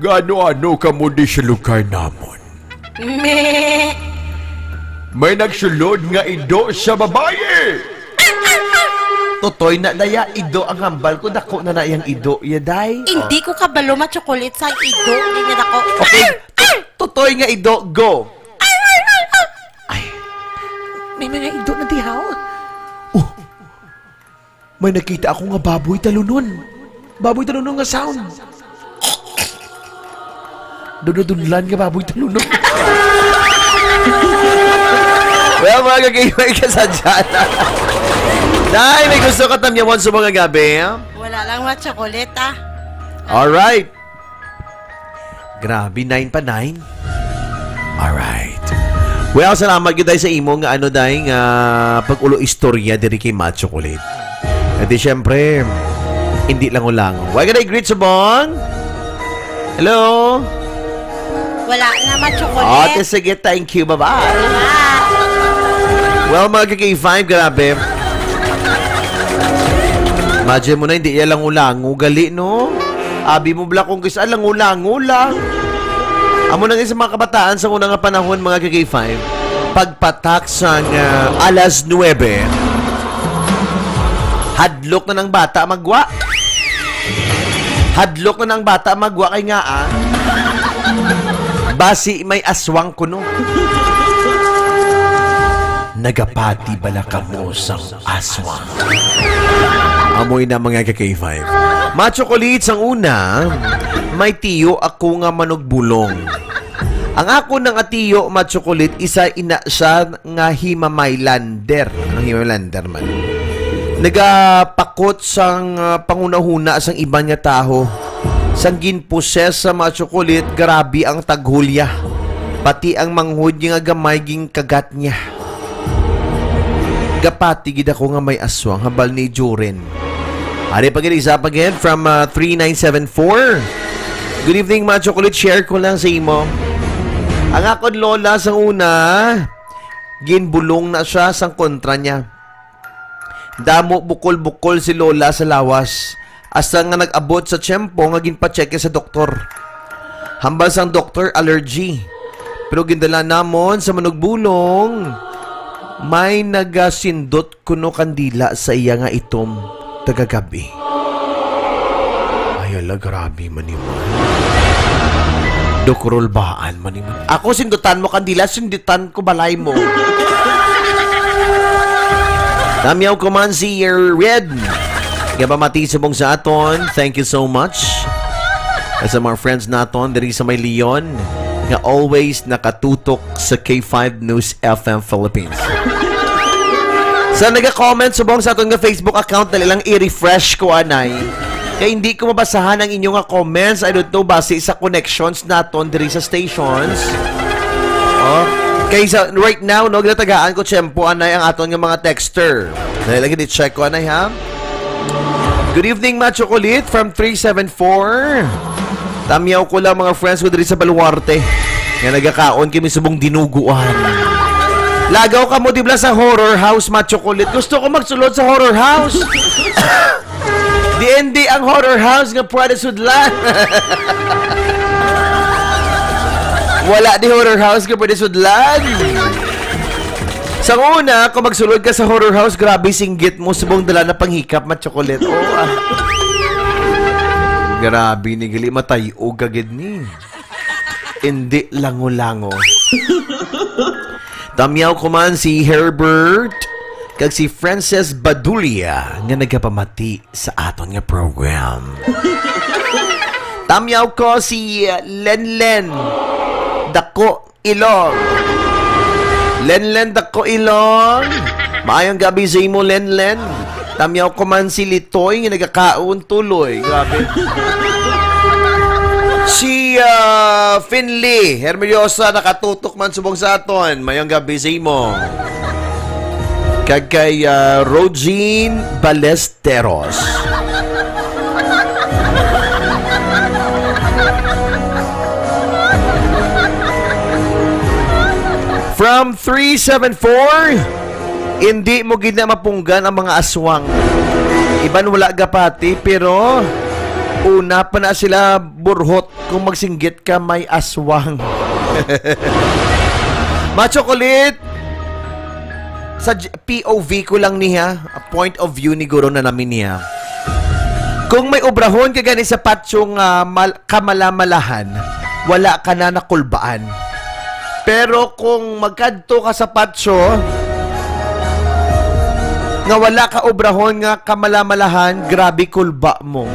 Gaano-ano kamo di sa lugar namon? Me. May nagsulod nga ido sa babayi. Tutoy na daya, ido ang hambal ko, dako na na yang ido, ya, day. Hindi ko kabalo ma-chocolate sa ido, hindi niya dako. Okay, tu-, tutoy nga ido, go. Ay, may mga ido na dihaw. Oh, may nakita ako nga baboy talunon. Baboy talunon nga sound. Dunudunlan nga baboy talunon. Well, mga kagibay ka sa dyan. Day, may gusto ka tamyawan sa mga gabi? Wala lang, ma-chocolate, ah. Alright. Grabe, nine pa, nine. Alright. Well, salamat gid, day, sa imo nga, ano, day, nga pag-ulo istorya diri kay Ma Chocolate. E di, syempre, hindi lang ulang. Wa ka na i-greet sa bong? Hello? Wala na, Ma Chocolate. Ate, sige, thank you. Bye-bye. Wala. Well, mga ka-K five, grabe. Imagine mo na, hindi iya lango-lango gali, no? Abi mo bala kung kis-, ah, lango-lango lang. Amo nang isa mga kabataan sa una nga panahon, mga ka-K five, pagpatak sang, ah, alas nuebe, hadlok na nang bata magwa. Hadlok na nang bata magwa kay nga, ah, basi may aswang kuno. Nagapati bala kamo sang aswang? Amoy na, mga ka-K five. Ma Chocolate, sang una, may tiyo ako nga manugbulong. Ang akon nga tiyo, Ma Chocolate, isa ina siya nga himamay lander. Ang himamay lander man. Nagapakot sang, ah, panghunahuna sang iban nga tawo. Sang ginposes sa Ma Chocolate, grabe ang taghulya. Pati ang manghod niya nga gamay ginkagat niya. Gapati gid ako nga may aswang, hambal ni Joren. Ari pa gid, isa pa gid from, ah, three nine seven four. Good evening, Ma Chocolate. Share ko lang sa imo. Ang akon lola sang una, ginbulong na siya sang kontra niya. Damo bukol-bukol si lola sa lawas. Hasta nga nag-abot sa tiyempo nga ginpa-check sa doktor. Hambal sang doktor, allergy. Pero gindala namon sa manugbulong, may nagasindot kuno kandila sa iya nga itom tagagabi. Ay, ala, grabe man ni man. Dukurulbaan man ni. Ako sindutan mo kandila, sindutan ko balay mo. Tamyaw ko man si Red. Nga pamati subong sa aton. Thank you so much. At sa mga friends naton diri sa may Leon nga always nakatutok sa K five News F M Philippines. Sa naga-comment subong sa aton nga Facebook account, dali lang i-refresh ko anay. Kay hindi ko mabasahan ang inyo nga comments. I don't know, base sa connections naton diri sa stations. Oh, kay sa, right now, no, ginatagaan ko tiyempo anay ang aton nga mga texter. Dali lang i-check ko anay, ha? Good evening, Macho Kulit from three seven four. Tamyaw ko lang mga friends ko diri sa Baluarte nga nagakaon kami subong dinuguan. Lagaw ka mo, di ba, sa horror house, Macho Kulit? Gusto ko magsulod sa horror house. Di hindi ang horror house nga pwede sudlan. Wala di horror house nga pwede sudlan. Sa una, kung magsulod ka sa horror house, grabe singgit mo, subong dala na panghikap, Macho Kulit. Oh, ah. Grabe ni gali, matay-og ka gid ni. Hindi lango-lango. Tamyaw ko man si Herbert kag si Frances Badulia nga nagapamati sa aton nga program. Tamyaw ko si Lenlen Dako Ilong. Lenlen Dako Ilong. Maayong gabi sa imo, Lenlen. Tamyaw ko man si Litoy nga nagakaon tuloy. Grabe. Si, ah, Finley Hermeliosa nakatutok man subong sa aton. Maayong gabi sa imo. Kag kay, ah, Rogine Balesteros. From three seven four, hindi mo gid na mapunggan ang mga aswang. Iban wala gapati, pero una pa na sila burhot kung magsinggit ka may aswang. Macho Kulit, sa J-, P O V ko lang niya, point of view ni guro na namin niya. Kung may obrahon ka gani sa patyo nga mal-, kamalamalahan, wala ka na nakulbaan. Pero kung magkadto ka sa patyo nga wala ka obrahon nga kamalamalahan, grabe kulba mo.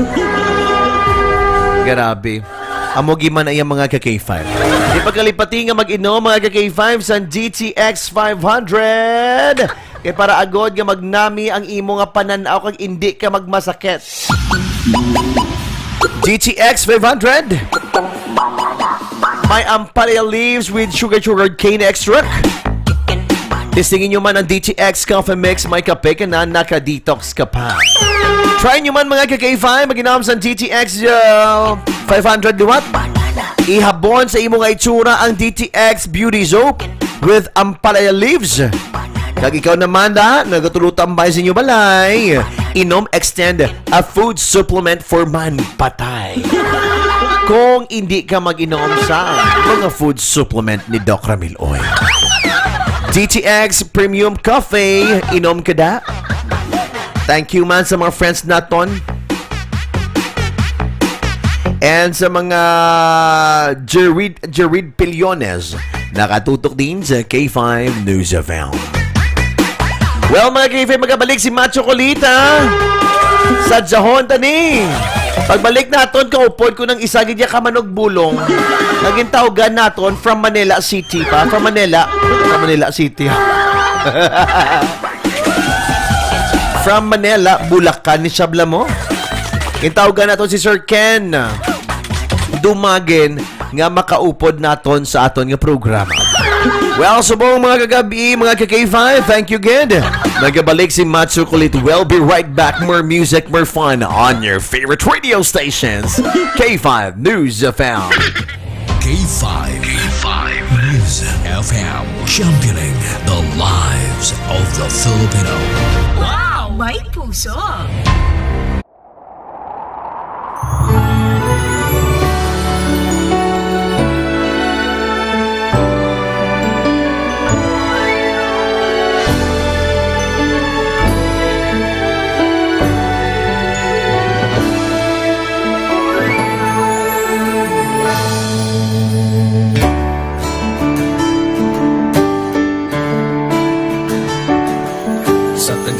Grabe. Amo giman ay ang mga ka K five. Di pagkalipati nga mag-inom, mga ka K five, sa G T X five hundred. Kay para agod nga magnami ang imo nga panan-aw kag indi ka magmasakit. G T X five hundred. May ampalaya leaves with sugar, sugar cane extract. Testingin nyo man ang D T X Coffee Mix, may kape ka na, naka-detox ka pa. Try nyo man, mga ka K five, mag-inom sa D T X, uh, five hundred liwat. Ihabon sa imo nga itsura ang D T X Beauty Soap with ampalaya leaves. Kag ikaw naman, da, nagatulutambay sa inyo balay, inom Extend, a food supplement for man patay. Kung hindi ka mag-inom sa mga food supplement ni Doc Ramil Oy. D T X Premium Coffee, inom ka da. Thank you man sa mga friends naton. And sa mga Jerid, Jerid Pillones, nakatutok din sa K five News F M. Well, mga K five, magabalik si Macho Kulita. Sa Jahon, tani. Pagbalik naton, kaupod ko ng isa gid ya ka manugbulong. Naging tawgan naton from Manila City pa. From Manila. From Manila City. From Manila, Bulacan ni Shabla mo. Intawgan naton si Sir Ken Dumagin nga makaupod naton sa aton nga programa. Well, subong mga kagabi, mga ka K five, thank you again. Nagabalik si Macho Kulit. We'll be right back. More music, more fun on your favorite radio stations. K five News F M. K five. K five News F M. Championing the lives of the Filipino. Wow! May puso!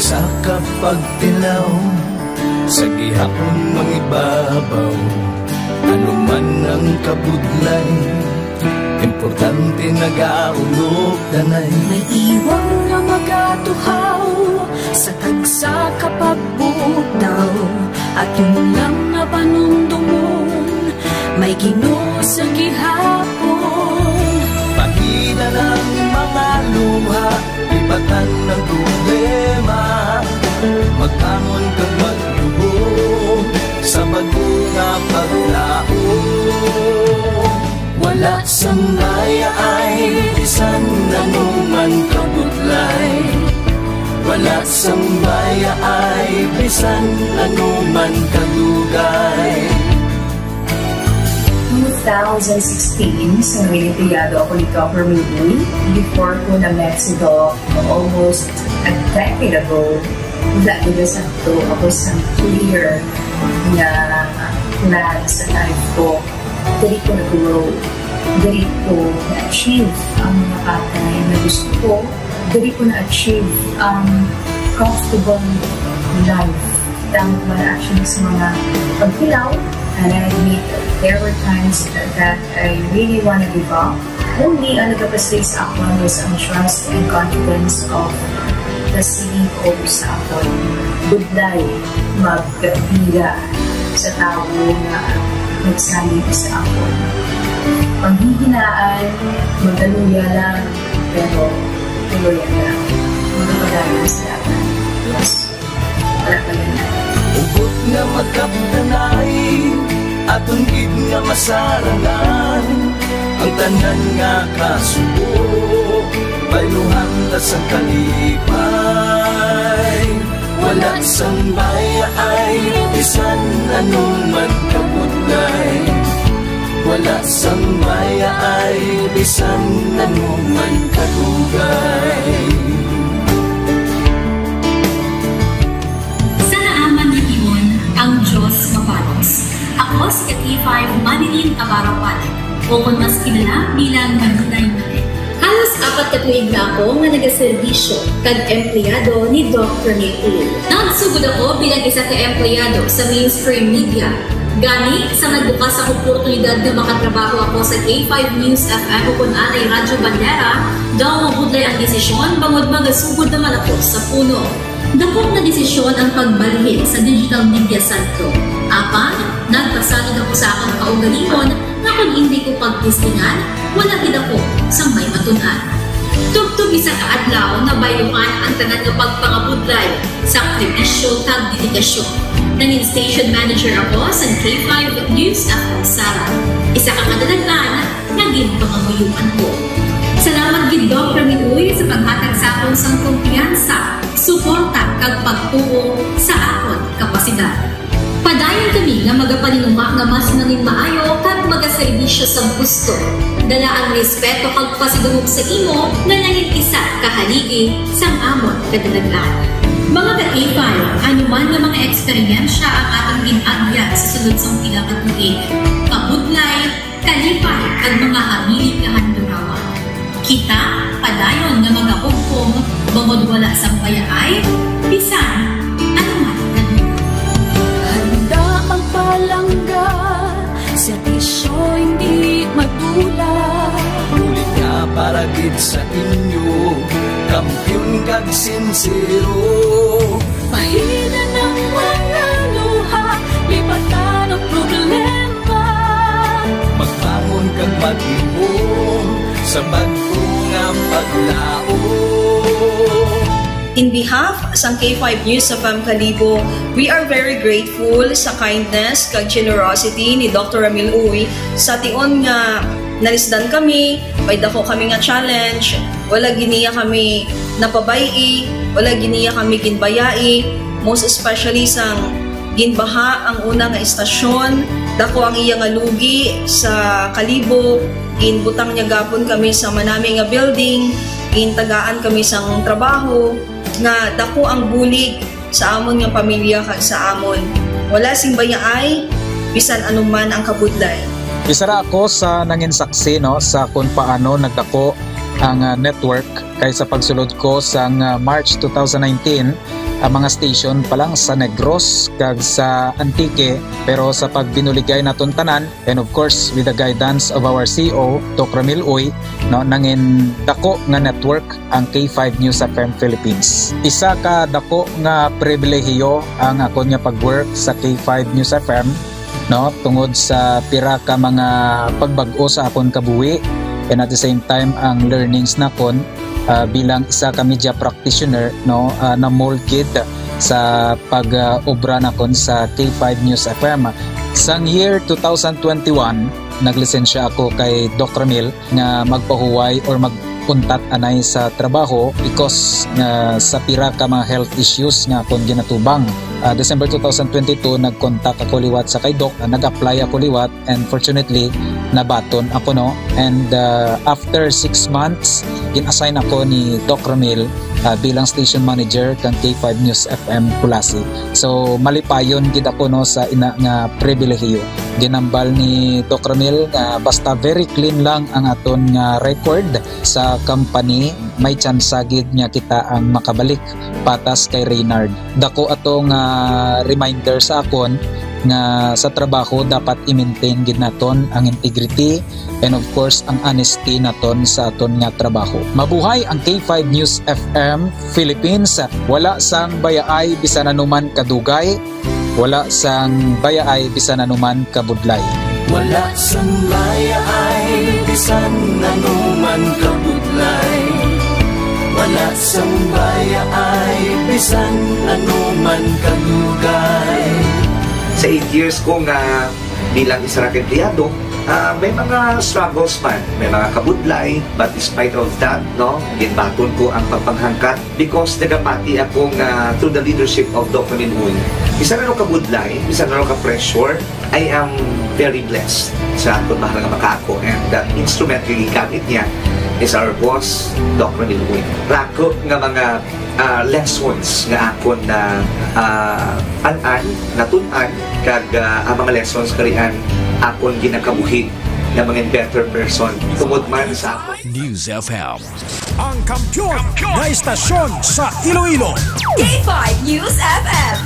Sa kapagtilaw, sa gihapon mangibabaw, ano man ang kabudlay, importante nagaulog danay. May iwang nga magatuhaw sa tagsa ka pagbugtaw, aton lang nga panumdumon, may Ginoo sa gihapon. Pahina ang mga luha, lipatan ang problema. Magbangon kag magluhod sa bag-o nga paglaom. Wala sang mayaay bisan ano man kabudlay. Wala sang mayaay bisan ano man kadugay. Two thousand sixteen, sa Reynoteado ako ni Governor Uy. Before ko na-met si Doc almost a decade ago, wala gid sakto ako sa clear nga plan sa life ko. Diri ko nag-grow. Diri ko na-achieve ang mga bagay na gusto ko. Diri ko na-achieve ang comfortable life. Damo ko na-achieve sa mga pagtilaw, and I admit there were times that, that I really wanna give up. Only ang nagapastay sa akon was ang trust and confidence of the C E O sa akon. Budlay magbira sa tawo nga nagsalig sa akon. Panghihinaan, magkaluya lang, pero kaluya lang. Magapadayon sa dalan. Yes. Wala pa yun. Hugot nga magkapdanay, aton gid nga masarangan ang tanan nga kasubo, bayluhan ta sang kalipay. Wala sang mayaay, bisan ano man kabudlay. Wala sang mayaay, bisan ano man kadugay. Sa naaman nga tion, ang Dios mabalos. Ako si K five Manilyn Abarapan, o kon mas kilala bilang Manilay Manilay. Halos apat ka tuig na ako nga nagaserbisyo kag empleyado ni Doc Rene Uy. Nagsugod ako bilang isa ka empleyado sa mainstream media. Gani, sa nagbukas ang oportunidad nga makatrabaho ako sa K five News F M o kon anay Radyo Bandera, daw mabudlay ang desisyon bangod magasugod naman ako sa puno. Dako nga desisyon ang pagbalhin sa Digital Media Centro. Apan, nagpasalig ako sa akon kaugalingon nga kon indi ko pagtistingan, wala gid ako sang may matun-an. Tubtob isa ka adlaw, nabayluhan ang tanan nga pagpangabudlay, sakripisyo, kag dedikasyon. Nangin station manager ako sa K five News F M Sara. Isa ka kadalag-an nga ginpangamuyoan ko. Salamat gid, Doc Rene Uy, sa paghatag sa akon sang kumpiyansa, suporta, kag pagtuo sa akon kapasidad. Padayon kami nga magapaninungha nga mas nangin maayo kag magaserbisyo sa gusto. Dala ang respeto kag pasidungog sa imo nga nangin isa ka haligi sang amon kadalag-an. Mga ka-K five, ano man nga mga eksperyensya ang aton gin-agyan sa sulod sang pila ka tuig, kabudlay, kalipay, kag mga hamili nga handurawan. Kita padayon nga magahugpong bangod wala sang bayaay bisan ano man. Handa magpalangga, serbisyo hindi madula. Bulig nga para gid sa inyo, kampiyon kag sinsero. Pahina ang mga luha, lipatan ang problema. Magbangon kag magluhod sa bag-o nga paglaom. In behalf sang K five News F M Kalibo, we are very grateful sa kindness kag generosity ni Doctor Ramil Uy. Sa tion nga nalisdan kami, may dako kami nga challenge, wala gid niya kami napabay-i, wala gid niya kami ginbayai, most especially sang ginbaha ang una nga istasyon, dako ang iya nga lugi sa Kalibo, ginbutang niya gapon kami sa manami nga building, gintagaan kami sang trabaho, nga dako ang bulig sa amon nga pamilya kag sa amon. Wala sing bayaay, bisan ano man ang kabudlay. Isa ra ako sa nangin saksi, no, sa kung paano nagdako ang, ah, network Kay sa pagsulod ko sang, ah, March two thousand nineteen, ang mga station pa lang sa Negros kag sa Antique, pero sa pagbinuligay naton tanan, and of course with the guidance of our C E O, Doc Ramil Uy, no, nangin dako nga network ang K five News F M Philippines. Isa ka dako nga pribilehiyo ang akon nga pag-work sa K five News F M, no, tungod sa pira ka mga pagbag-o sa akon kabuhi, and at the same time ang learnings nakon, ah, bilang isa ka media practitioner, no, ah, na-mold gid sa pag, ah, obra nakon sa K five News F M. Sang year two thousand twenty-one, naglisensya ako kay Doc Ramil nga magpahuway or mag-untat anay sa trabaho because nga sa pira ka mga health issues nga akon ginatubang. Ah, December two thousand twenty-two, nag-contact ako liwat sa kay Doc, ah, nag-apply ako liwat, and fortunately, nabaton ako, no? And, ah, after six months, gin-assign ako ni Doc Ramil, ah, bilang station manager kang K five News F M Culasi. So, malipayon gid ako, no, sa ina nga pribilehiyo. Ginambal ni Doc Ramil nga basta very clean lang ang aton nga record sa company, may tsansa gid nga kita ang makabalik patas kay Reynard. Dako ato nga reminder sa akon nga sa trabaho dapat i-maintain gid naton ang integrity and of course ang honesty naton sa aton nga trabaho. Mabuhay ang K five News F M Philippines. Wala sang bayaay bisan anuman kadugay, wala sang bayaay bisan anuman kabudlay. Wala sang bayaay bisan anuman kabudlay. Wala sang bayaay bisan anuman kadugay. Sa eight years ko nga bilang isa ra ka empleyado, ah, may mga struggles man, may mga kabudlay, but despite of that, no, ginbaton ko ang pagpanghangkat because nagapati ako nga through the leadership of Doc Ramil Uy, bisan ano ka budlay, bisan ano ka pressure, I am very blessed sa akon mahal nga makaako, and the instrument nga gigamit niya is our boss, Doc Ramil Uy. Rako nga mga, ah, lessons nga akon na, ah, an-an, natun-an, kag, ah, ang mga lessons karian akon ginakabuhi na mga better person tungod man sa akon. News F M. Ang kampiyon na istasyon sa Iloilo. K five News F M.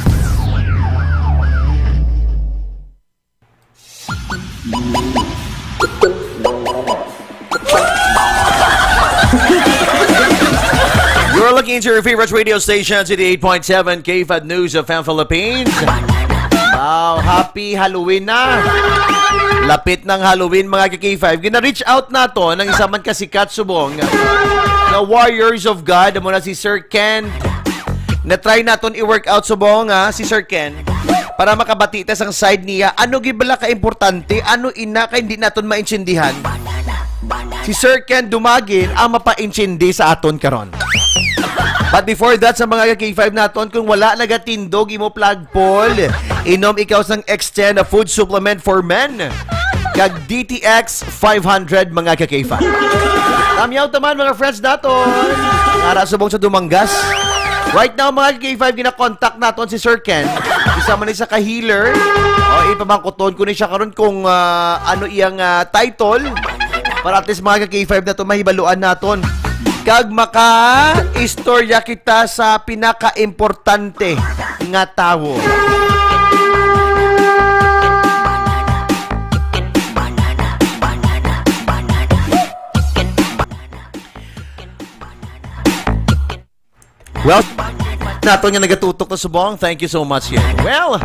You're looking into your favorite radio station, eighty-eight point seven K five News F M Philippines. Wow, happy Halloween na! Lapit ng Halloween, mga ka-K five. Gina-reach out naton ang isa man ka sikat subong nga Warriors of God, amo na si Sir Ken. Na-try naton i-work out subong, ha, si Sir Ken para makabati ta sang side niya. Ano gid bala ka importante? Ano ina kay hindi naton maintindihan? Si Sir Ken Dumagin ang mapaintindi sa aton karon. But before that, sa mga ka-K five naton, kung wala nagatindog imo flagpole, inom ikaw sang Extend a Food Supplement for Men kag D T X five hundred, mga ka-K five. Tamyaw taman, mga friends naton. Ara subong sa Dumangas. Right now, mga ka-K five, gina-contact naton si Sir Ken. Isa man ni sa ka-healer. O, ipamangkuton ko ni siya karon kung, ah, ano iyang, ah, title. Para at least, mga ka-K five naton, mahibaluan naton. Kag maka-istorya kita sa pinaka-importante nga tawo. Well, naton nga nagatutok na subong. Thank you so much, yeah. Well,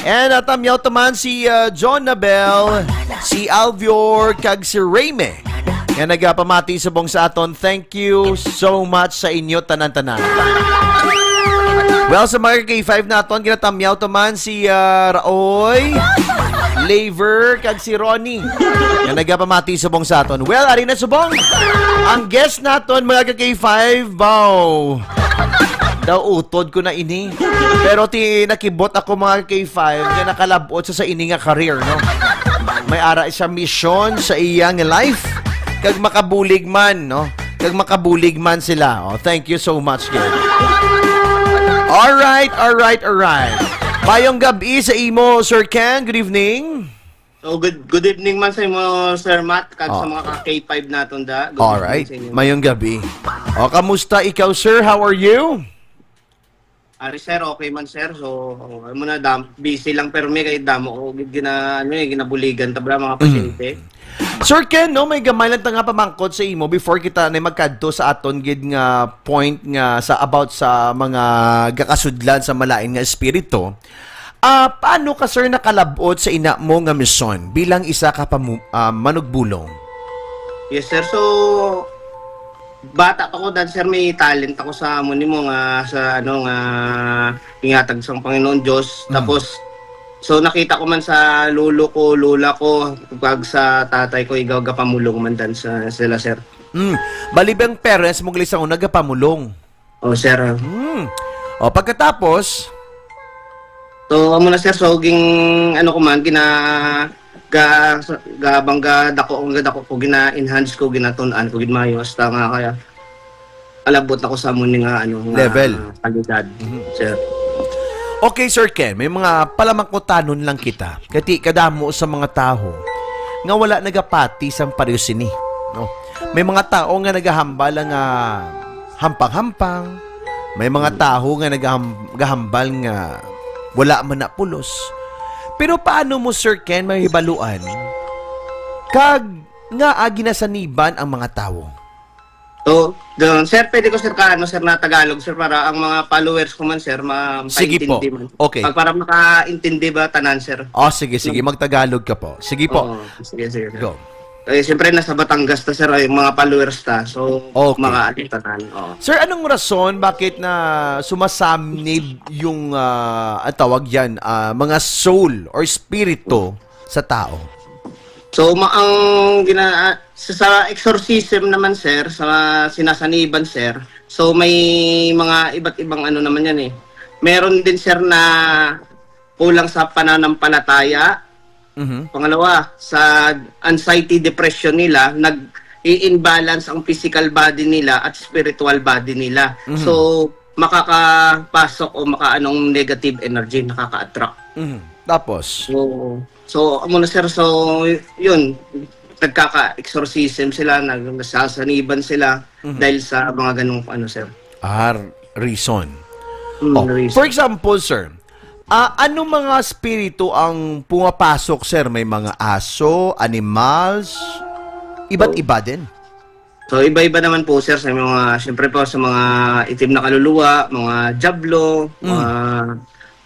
and, uh, tamyaw taman si, uh, John Nabel, si Alvior, kag si Rayme nga nagapamati subong sa aton. Thank you so much sa inyo tanan-tanan. Well, sa mga K five naton, ginatamyaw taman si, ah, Raoy, Laver, kag si Ronnie nga nagapamati subong sa aton. Well, ari na subong ang guest naton, mga ka-K five. Baw, daw utod ko na ini. Pero ti nakibot ako, mga ka-K five, nga nakalabot sa, sa ini nga career, no? May ara siya mission sa iyang life. Kag makabulig man, no? Kag makabulig man sila. Oh, thank you so much, girl. All right, all right, all right. Mayong gabi sa imo, Sir Ken. Good evening. So, good, good evening man sa imo, Sir Matt, kag sa Oh. mga ka K five naton da. Good evening Alright. sa inyo. Mayong gabi. O, kamusta ikaw, sir? How are you? Ari, sir, okay man, sir. So, ano na, dam, busy lang, pero may kay damo ko gid gina, ano, eh, ginabuligan ta, bra, mga Mm. pasyente. Sir Ken, no, may gamay lang ta nga pamangkot sa imo before kita na magkadto sa aton gid nga point nga sa about sa mga gakasudlan sa malain nga espiritu. Ah, paano ka, sir, nakalab-ot sa ina mo nga misyon bilang isa ka pamu-, ah, manugbulong? Yes, sir. So, bata pa ko, dad, sir, may talent ako sa amo nimo nga sa, ano, nga ingatag sang Panginoon Diyos. Mm. Tapos, so, nakita ko man sa lolo ko, lola ko, kag sa tatay ko, igaw gapamulong man dan sa sila, sir. Mm. Bali ba ang parents mo gali sa una gapamulong? Oh, sir. Hmm. O, pagkatapos? So, amo na, sir. So, ging, ano ko man, gina-, ga-, ga-, bang ga-, dako, ang dako ko, gina-enhance ko, ginatun-an ko, gid maayo, hasta nga kaya, palabot ako sa amo ni nga, ano, nga Level. kalidad, Mhm. sir. Okay, Sir Ken, may mga palamangkutanon lang kita. Kati kadamo sa mga tawo nga wala nagapati sang pareho sini, no? May mga tawo nga nagahambal nga hampang-hampang. May mga tawo nga nagaham-, gahambal nga wala man na pulos. Pero paano mo, Sir Ken, mahibaluan kag nga, ah, ginasaniban ang mga tawo? So, doon, sir, pwede ko, sir, ka, ano, sir, na Tagalog, sir, para ang mga followers ko man, sir, ma-, Sige po. Paintindi man. Okay. Pag, para makaintindi ba tanan, sir? Oh, sige, sige. No? Magtagalog ka po. Sige po. Oo, sige, sige, sir. Go. Eh, siyempre, nasa Batangas ta, sir, ay, mga followers ta. So, Okay. mga ano, tanan. Oo. Sir, anong rason bakit na sumasamnib yung, ah, ang tawag yan, ah, mga soul or spirito sa tao? So, ma-, ang gina-, ah, sa, sa exorcism naman, sir, sa sinasaniban, sir, so may mga iba't ibang ano naman yan eh. Meron din, sir, na kulang sa pananampalataya. Mhm. Pangalawa, sa anxiety, depression nila, nag-i-imbalance ang physical body nila at spiritual body nila. Mhm. So, makakapasok o makaanong negative energy, nakaka-attract. Mhm. Tapos? Oo. So, amo na, sir. So, yun, nagkaka-exorcism sila, nag-, nasasaniban sila Mhm. dahil sa mga ganung ano, sir. Ah, reason. Mm, Oh, reason. For example, sir, ah, ano mga spirito ang pumapasok, sir? May mga aso, animals, iba't Oh. iba din? So, iba-iba naman po, sir, sa mga, siyempre po, sa mga itim na kaluluwa, mga diablo, Mm. mga,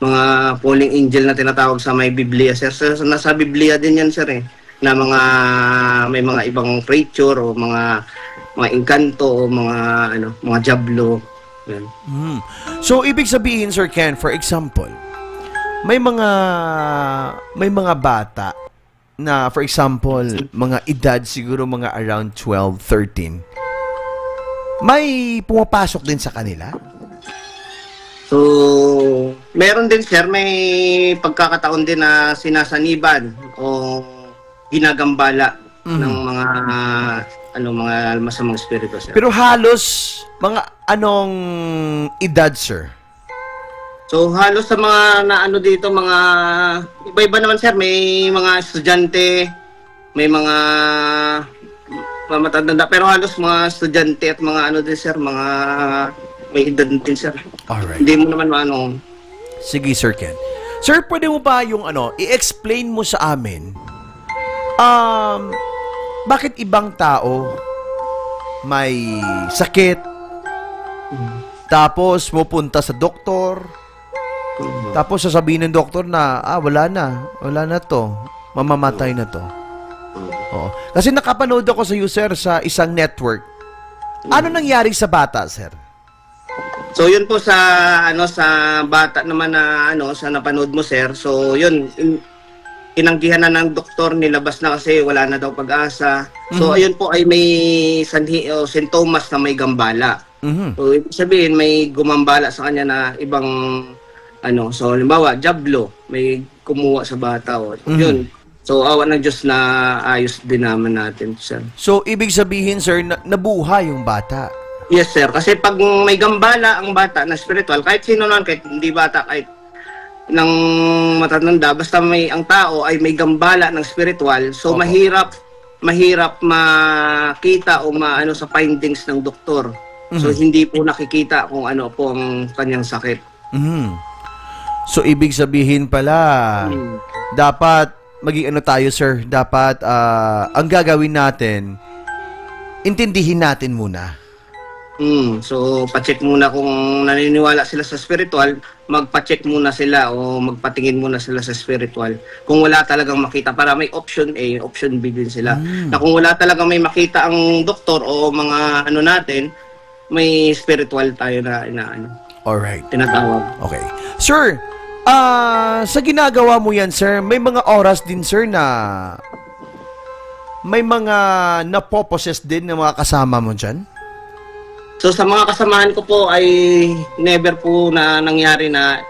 mga falling angel na tinatawag sa may Biblia, sir. Sa, sa, nasa Biblia din yan, sir, eh, na mga, may mga ibang creature o mga, mga engkanto o mga, ano, mga diablo. Yan. Mm. So, ibig sabihin, Sir Ken, for example, may mga, may mga bata na, for example, mga edad siguro mga around twelve, thirteen, may pumapasok din sa kanila? So, meron din, sir, may pagkakataon din na sinasaniban o ginagambala Mhm. ng mga, ano, mga masamang espiritu, sir. Pero halos mga anong edad, sir? So, halos sa mga na ano dito, mga iba-iba naman, sir. May mga estudyante, may mga, mga matanda, pero halos mga estudyante at mga ano din, sir, mga may edad din, sir. Alright. Hindi mo naman maano. Sige, Sir Ken. Sir, pwede mo ba yung ano, i-explain mo sa amin, um, bakit ibang tao may sakit, Mm. tapos mupunta sa doktor, Mm. tapos sasabihin ng doktor na, "Ah, wala na. Wala na to. Mamamatay na to." Mm. Oo. Kasi nakapanood ako sa user sa isang network. Ano Mm. nangyari sa bata, sir? So, yun po sa, ano, sa bata naman na, ano, sa napanood mo, sir. So, yun, in-, tinanggihan na ng doktor, nilabas na kasi wala na daw pag-asa. So, Mhm. ayun po ay may sanhi o sintomas na may gambala. Mhm. So, ibig sabihin, may gumambala sa kanya na ibang, ano, so, halimbawa, diablo, may kumuha sa bata, o, Mhm. yun. So, awa ng Diyos, na ayos din naman natin, sir. So, ibig sabihin, sir, na, nabuhay yung bata? Yes, sir. Kasi pag may gambala ang bata na spiritual, kahit sino naman, kahit hindi bata, kahit ng matatanda, basta may, ang tao ay may gambala ng spiritual, so Opo. mahirap, mahirap makita o maano sa findings ng doktor. So, Mhm. hindi po nakikita kung ano po ang kanyang sakit. Mhm. So, ibig sabihin pala, Hmm. dapat maging ano tayo, sir, dapat, ah, ang gagawin natin, intindihin natin muna. Hmm. So, pa-check muna kung naniniwala sila sa spiritual, magpa-check muna sila o magpatingin muna sila sa spiritual. Kung wala talagang makita, para may option A, option B din sila. Hmm. Na kung wala talagang may makita ang doktor o mga ano natin, may spiritual tayo na inaano, Alright. tinatawag. Okay. Sir, ah, sa ginagawa mo yan, sir, may mga oras din, sir, na may mga napopossess din ng mga kasama mo dyan? So, sa mga kasamahan ko po ay never po na nangyari na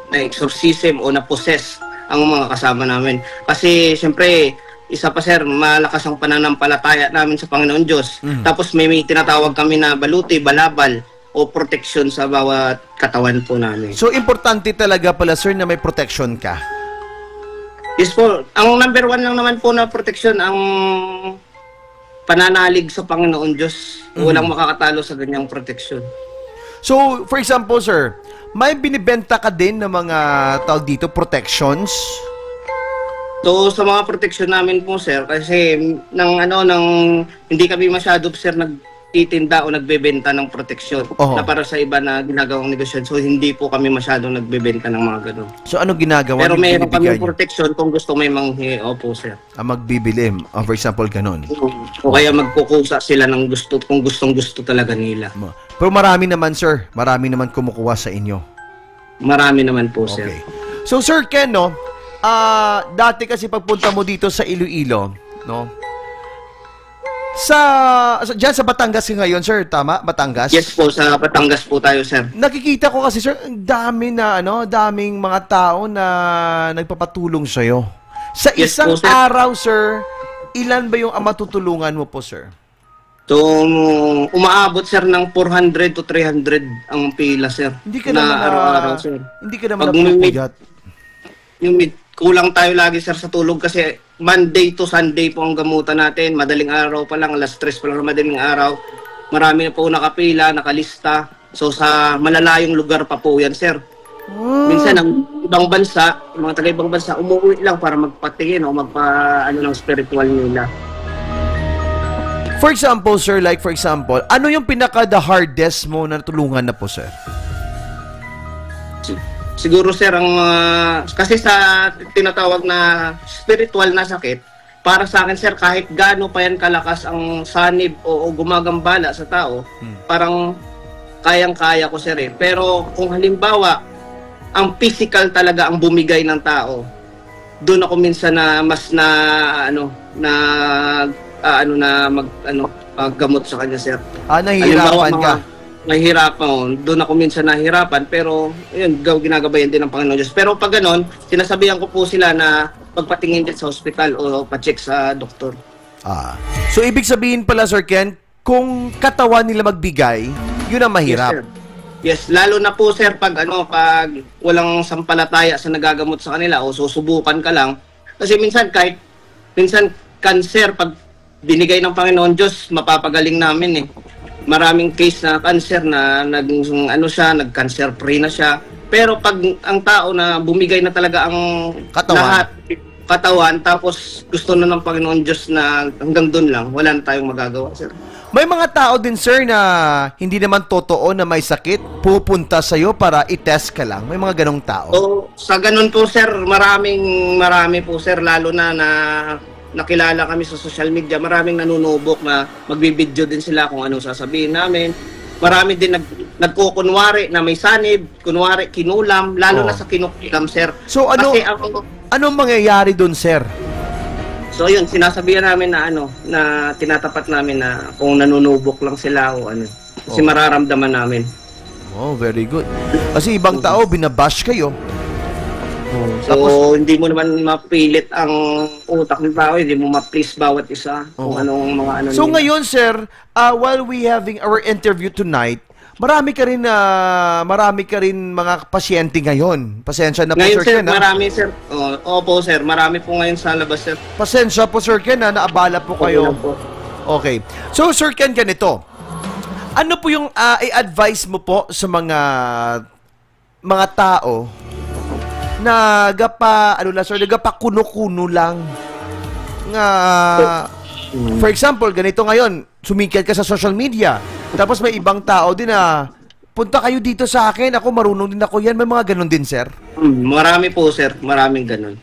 na-exorcism o na-possess ang mga kasama namin. Kasi, siyempre, isa pa, sir, malakas ang pananampalataya namin sa Panginoon Diyos. Mhm. Tapos may, may tinatawag kami na baluti, balabal, o proteksyon sa bawat katawan po namin. So, importante talaga pala, sir, na may protection ka? Yes po. Ang number one lang naman po na proteksyon, ang pananalig sa Panginoon Diyos. Mhm. Walang makakatalo sa ganyang proteksyon. So, for example, sir, may binibenta ka din ng mga, tawag dito, protections? So, sa mga protection namin po, sir, kasi nang ano, nang hindi kami masyado, sir, nagtitinda o nagbebenta ng proteksyon Oho. na para sa iba na ginagawang negosyo. So, hindi po kami masyadong nagbebenta ng mga ganun. So, ano ginagawa Pero niyo? Meron Binibigay kami niyo? protection kung gusto may manghi. Opo, sir. Ang magbibili, ah, for example, ganun. O kaya magkukusa sila ng gusto, kung gustong-gusto talaga nila. Ma-, pero marami naman, sir. Marami naman kumukuha sa inyo. Marami naman po, sir. Okay. So, Sir Ken, no, ah, dati kasi pagpunta mo dito sa Iloilo, no? Sa, sa, diyan sa Batangas ka ngayon, sir, tama? Batangas? Yes po, sa Batangas po tayo, sir. Nakikita ko kasi, sir, ang dami na, ano, daming mga tao na nagpapatulong sa'yo. Sa Yes isang po, sir. araw, sir, ilan ba yung, ang matutulungan mo po, sir? So, umaabot, sir, ng four hundred to three hundred ang pila, sir, Hindi ka na naman na, araw-araw, sir. hindi ka naman Pag may napupuyat. Yung med-, kulang tayo lagi, sir, sa tulog kasi Monday to Sunday po ang gamutan natin. Madaling araw pa lang, alas tres pa lang ng madaling araw. Marami na po nakapila, nakalista. So, sa malalayong lugar pa po yan, sir. Ah. Minsan, ang ibang bansa, yung mga taga-ibang bansa, umuwi lang para magpatingin o magpa-, ano, ng spiritual nila. For example, sir, like, for example, ano yung pinaka-the hardest mo na natulungan na po, sir? Si-, siguro, sir, ang, ah, kasi sa tinatawag na spiritual na sakit, para sa akin, sir, kahit gaano pa yan kalakas ang sanib o, o gumagambala sa tao, Hmm. parang kayang-kaya ko, sir, eh. Pero kung halimbawa, ang physical talaga ang bumigay ng tao, doon ako minsan na mas na, ano, na, ah, ano, na mag-, ano, paggamot sa kanya, sir. Ah, Halimbawa, nahihirapan ka? mga nahihirapan, oh, doon ako minsan nahihirapan, pero, yun, gaw-, ginagabayan din ng Panginoon Diyos. Pero pag ganon, sinasabihan ko po sila na magpatingin din sa hospital o pa-check sa doktor. Ah. So, ibig sabihin pala, Sir Ken, kung katawan nila magbigay, yun ang Yes, mahirap. sir. Yes, lalo na po, sir, pag, ano, pag walang sampalataya sa nagagamot sa kanila o susubukan ka lang. Kasi minsan, kahit minsan, cancer, pag binigay ng Panginoon Diyos, mapapagaling namin, eh. Maraming case na cancer na nag-, ano siya, nag-cancer free na siya. Pero pag ang tao na bumigay na talaga ang Katawan. lahat, katawan, tapos gusto na ng Panginoon Diyos na hanggang dun lang, wala na tayong magagawa, sir. May mga tao din, sir, na hindi naman totoo na may sakit, pupunta sa'yo para i-test ka lang. May mga ganong tao. So, sa ganun po, sir, maraming, marami po, sir, lalo na, na nakilala kami sa social media, maraming nanunubok na magbibideo din sila kung anong sasabihin namin. Marami din nag-, nagkukunwari na may sanib, kunwari kinulam, lalo Oo. na sa kinukulam, sir. So, ano, Kasi ang anong mangyayari dun, sir? So, yun, sinasabihan namin na, ano, na tinatapat namin na kung nanunubok lang sila o ano. Kasi Oo. mararamdaman namin. Oh, very good. Kasi ibang Mm. tao, binabash kayo. Oo. So, Tapos hindi mo naman mapilit ang utak ng tao, hindi mo ma-please bawat isa kung Oo. anong mga ano So, nila. ngayon, sir, ah, while we having our interview tonight, Marami ka rin, ah, marami ka rin mga pasyente ngayon. Pasensya na po, Ngayon, Sir sir, Ken, ah. marami, sir. Oh, opo, sir. Marami po ngayon sa labas, sir. Pasensya po, Sir Ken, ah, naabala po Okay kayo. lang po. Okay. So, Sir Ken, ganito. Ano po yung, ah, i-advise mo po sa mga, mga tao na gapa, ano lang, sir, nagapakuno-kuno lang nga, Mm. for example, ganito ngayon, sumikat ka sa social media, tapos may ibang tao din na, "Punta kayo dito sa akin, ako marunong din ako yan." May mga ganun din, sir? Mm, marami po, sir. Maraming ganun.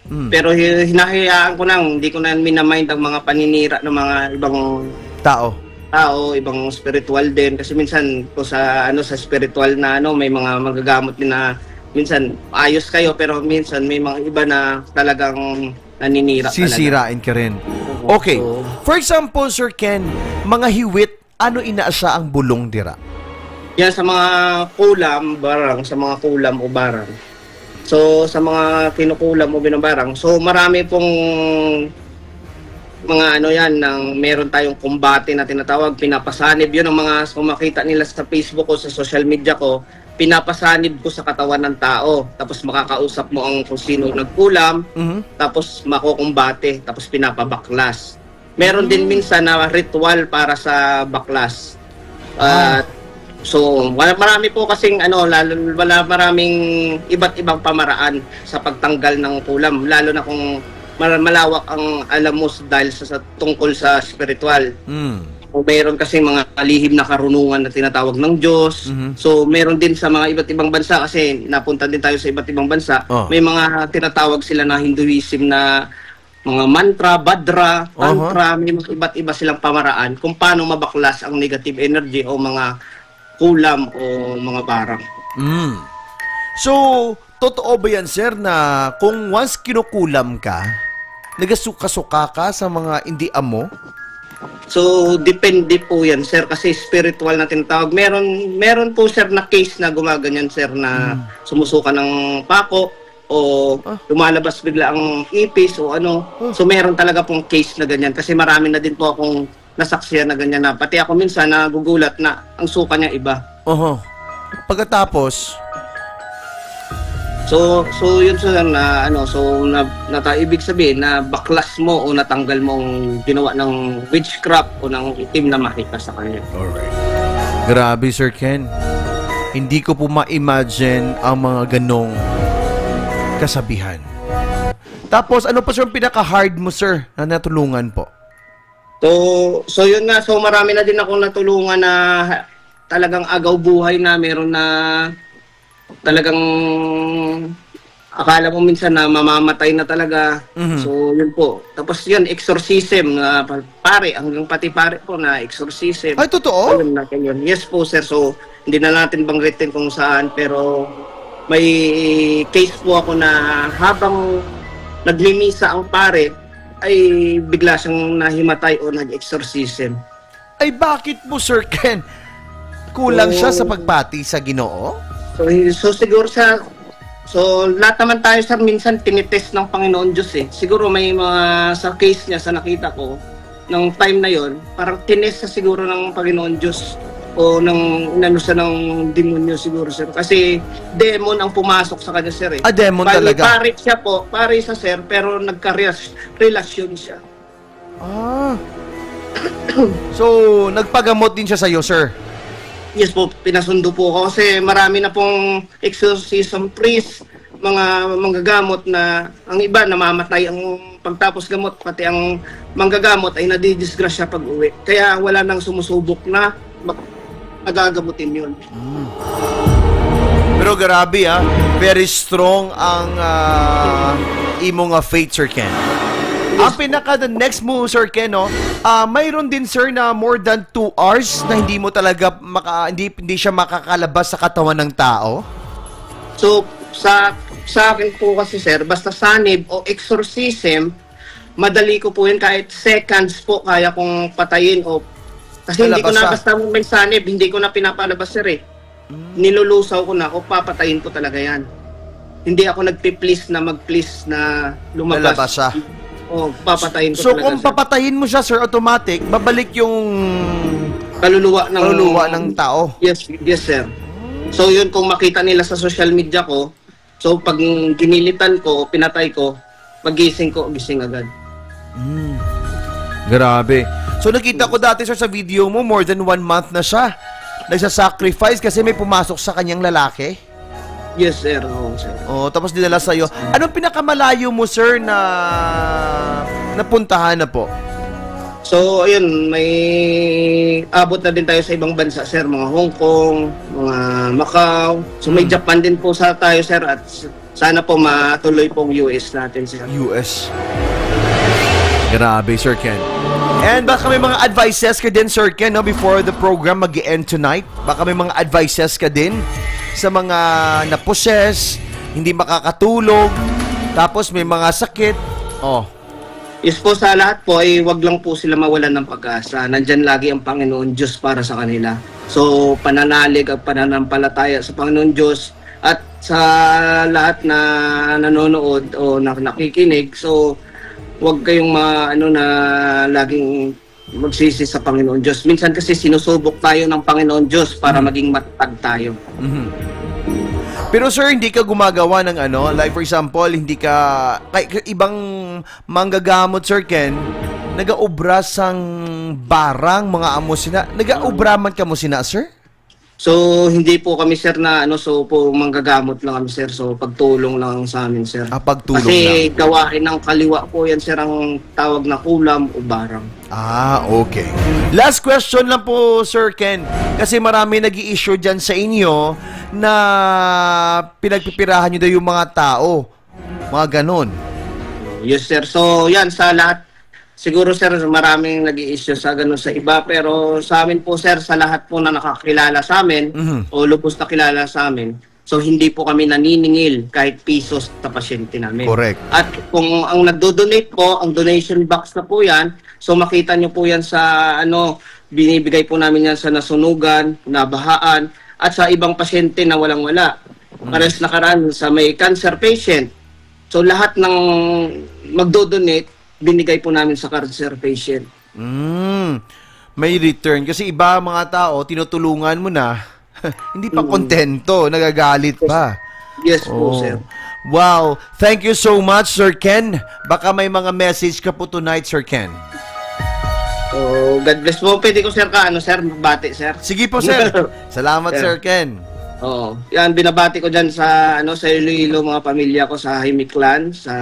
Mm. Pero hi-, hinahayaan ko lang, hindi ko na minamind ang mga paninira ng mga ibang Tao. tao, ibang spiritual din. Kasi minsan po sa, ano, sa spiritual na, ano, may mga magagamot din na minsan ayos kayo, pero minsan may mga iba na talagang naninira talaga. Sisirain ka rin. Oo. Okay. Oo. For example, Sir Ken, mga hiwit, ano ina siya ang bulong dira? Yan sa mga kulam, barang, sa mga kulam o barang. So, sa mga kinukulam o binabarang, so, marami pong mga ano yan, nang meron tayong kumbate na tinatawag, pinapasanib. Yun ang mga, kung makita nila sa Facebook o sa social media ko, pinapasanib ko sa katawan ng tao. Tapos makakausap mo ang kung sino nagkulam, Mhm. tapos makukumbate, tapos pinapabaklas. Meron din Mm. minsan na ritual para sa baklas. Ah. At so, wala, marami po kasing ano, lalo, wala, maraming iba't ibang pamaraan sa pagtanggal ng kulam, lalo na kung mal-, malawak ang alam mo s-, dahil sa, sa tungkol sa spiritual. Mm. O mayroon kasi mga lihim na karunungan na tinatawag ng Diyos. Mhm. So, meron din sa mga iba't ibang bansa, kasi napunta din tayo sa iba't ibang bansa. Oh. May mga tinatawag sila na Hinduism na mga mantra, badra, Aha. tantra, may mga iba't iba silang pamaraan kung paano mabaklas ang negative energy o mga kulam o mga barang. Mm. So, totoo ba yan, sir, na kung once kinukulam ka, nagasuka-suka ka sa mga hindi amo? So, depende po yan, sir, kasi spiritual na tinatawag. Meron, meron po, sir, na case na gumaganyan, sir, na Mm. sumusuka ng pako o Ah. lumalabas bigla ang ipis o ano. Ah. So, meron talaga pong case na ganyan kasi marami na din po akong nasaksihan na ganyan na pati ako minsan nagugulat na ang suka niya iba. Oho. Pagkatapos? So, so yun, sir, na ano, so na, nata-, ibig sabihin na baklas mo o natanggal mo ang ginawa ng witchcraft o ng itim na mahika sa kanya. Alright. Grabe, Sir Ken. Hindi ko po ma-imagine ang mga ganong kasabihan. Tapos, ano pa, sir, ang pinaka-hard mo, sir, na natulungan po? So, so yun nga, so marami na din akong natulungan na talagang agaw buhay na, meron na talagang akala mo minsan na mamamatay na talaga. Mhm. So, yun po. Tapos yun, exorcism, na pa-, pare, hanggang pati pare po na exorcism. Ay, totoo? Ayun, natin yun. Yes po, sir. So, hindi na natin banggitin kung saan, pero may case po ako na habang nagmimisa ang pare, ay bigla siyang nahimatay o nag-exorcism. Ay, bakit po, Sir Ken? Kulang siya sa Oo. pagpati sa Ginoo? So, so siguro sa, so lahat naman tayo, sir, minsan tinitest ng Panginoon Diyos eh. Siguro may mga, sa case niya, sa nakita ko, ng time na yon, parang tinest sa siguro ng Panginoon Diyos o ng inano siya ng demonyo siguro, sir. Kasi demon ang pumasok sa kanya, sir, eh. Ah, demon Bali, talaga? pare siya po, pare siya, sir, pero nagka-relasyon siya. Ah. So, nagpagamot din siya sa'yo, sir? Yes po, pinasundo po ako kasi marami na pong exorcism priest, mga manggagamot na ang iba namamatay ang pagtapos gamot, pati ang manggagamot ay nadidisgrasya pag-uwi. Kaya wala nang sumusubok na mag-, nagagamutin yun. Mm. Pero grabe, ah, very strong ang, ah, imo nga faith, Sir Ken. Yes. Ang pinaka the next mo, Sir Ken, no? Ah, mayroon din, sir, na more than two hours na hindi mo talaga maka-, hindi, hindi siya makakalabas sa katawan ng tao? So, sa, sa akin po kasi, sir, basta sanib o exorcism, madali ko po yun kahit seconds po kaya kong patayin o, kasi hindi ko Palabas na, sa basta may sanib, hindi ko na pinapalabas, sir, eh. Mm. Nilulusaw ko na o papatayin ko talaga yan. Hindi ako nagpi-please na mag-please na lumabas. Lalabas siya. O, papatayin ko So, talaga, kung sir. papatayin mo siya, sir, automatic, babalik yung kaluluwa ng Kaluluwa ng tao. Yes, yes, sir. So, yun, kung makita nila sa social media ko, so, pag ginilitan ko, pinatay ko, magising ko, gising agad. Mm. Grabe. So, nakita ko dati, sir, sa video mo, more than one month na siya. Nagsa-sacrifice kasi may pumasok sa kanyang lalaki. Yes, sir. Oo, sir. Oh, tapos dinala sa'yo. Anong pinakamalayo mo, sir, na napuntahan na po? So, ayun, may abot na din tayo sa ibang bansa, sir. Mga Hong Kong, mga Macau. So, may Hmm. Japan din po sa tayo, sir. At s- sana po matuloy pong U S natin, sir. U S. Grabe, Sir Ken. And baka may mga advices ka din, Sir Ken, no, before the program mag-end tonight. Baka may mga advices ka din sa mga naposes, hindi makakatulog, tapos may mga sakit. Oh. Yes po, sa lahat po ay wag lang po sila mawalan ng pag-asa. Nandyan lagi ang Panginoon Diyos para sa kanila. So, pananalig at pananampalataya sa Panginoon Diyos at sa lahat na nanonood o na nakikinig. So, wag kayong ma, ano, na laging magsisi sa Panginoon Diyos. Minsan kasi sinusubok tayo ng Panginoon Diyos para Hmm. maging matatag tayo. Mhm. Pero sir, hindi ka gumagawa ng ano, like for example, hindi ka, kay, kay ibang manggagamot, Sir Ken, nagaobra sang barang, mga amo sina. Nagaobra man kamo sina, sir? So, hindi po kami, sir, na ano, so po manggagamot lang kami, sir. So, pagtulong lang sa amin, sir. Ah, pagtulong Kasi lang. gawain ng kaliwa po yan, sir, ang tawag na kulam o barang. Ah, okay. Last question lang po, Sir Ken. Kasi marami nag-i-issue dyan sa inyo na pinagpipirahan nyo daw yung mga tao. Mga ganon. Yes, sir. So, yan, sa lahat, siguro, sir, maraming nag-i-issue sa ganun sa iba. Pero sa amin po, sir, sa lahat po na nakakilala sa amin Mhm. o lubos na kilala sa amin, so hindi po kami naniningil kahit piso sa pasyente namin. Correct. At kung ang nagdo-donate po, ang donation box na po yan, so makita nyo po yan sa, ano, binibigay po namin yan sa nasunugan, nabahaan, at sa ibang pasyente na walang-wala. Mm. Parehas nakaraan sa may cancer patient. So lahat ng magdo-donate, binigay po namin sa cancer patient. Mm. May return. Kasi iba mga tao, tinutulungan mo na, hindi pa Mm. kontento, nagagalit pa. Yes po, Oh. sir. Wow. Thank you so much, Sir Ken. Baka may mga message ka po tonight, Sir Ken. So, God bless po. Pwede ko, sir, ka, ano, sir, magbati, sir? Sige po, sir. Salamat, Sir Sir. Ken. Oo. Yan, binabati ko dyan sa, ano, sa Iloilo, mga pamilya ko, sa Himiclan, sa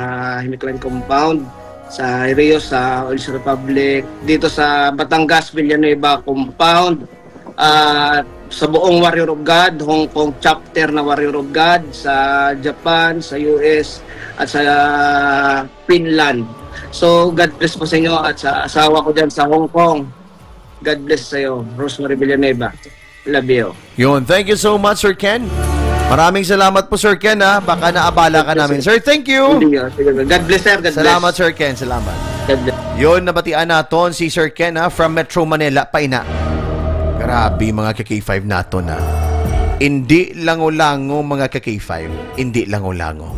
Himiclan Compound, sa Rio, sa Oils Republic, dito sa Batangas, Villanueva Compound, at sa buong Warrior of God, Hong Kong chapter na Warrior of God, sa Japan, sa U S, at sa Finland. So, God bless po sa inyo at sa asawa ko dyan sa Hong Kong. God bless sa'yo, Rosemary Villanueva. Love you. Yun. Thank you so much, Sir Ken. Maraming salamat po, Sir Ken, ha. Baka naabala ka God bless, namin. sir. Sir, thank you. Hindi, ah, sige, God bless, sir. God Salamat, bless. Sir Ken. Salamat. God bless. Yun, nabatian naton si Sir Ken, ha, from Metro Manila, paina. Grabe, mga ka-K five naton, ha. Hindi lango-lango, mga ka-K five. Hindi lango-lango.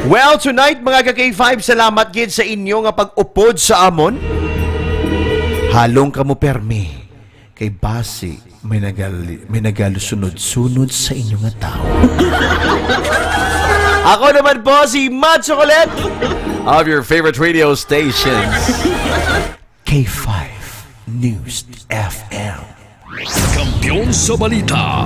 Well, tonight, mga ka-K five, salamat gid sa inyo nga pag-upod sa amon. Halong kamo permi. Kay basi, may nagali, may nagalusunod-sunod sa inyo nga tao. Ako naman po si Matt Chocolate of your favorite radio stations, K five News F M. Kampiyon sa balita.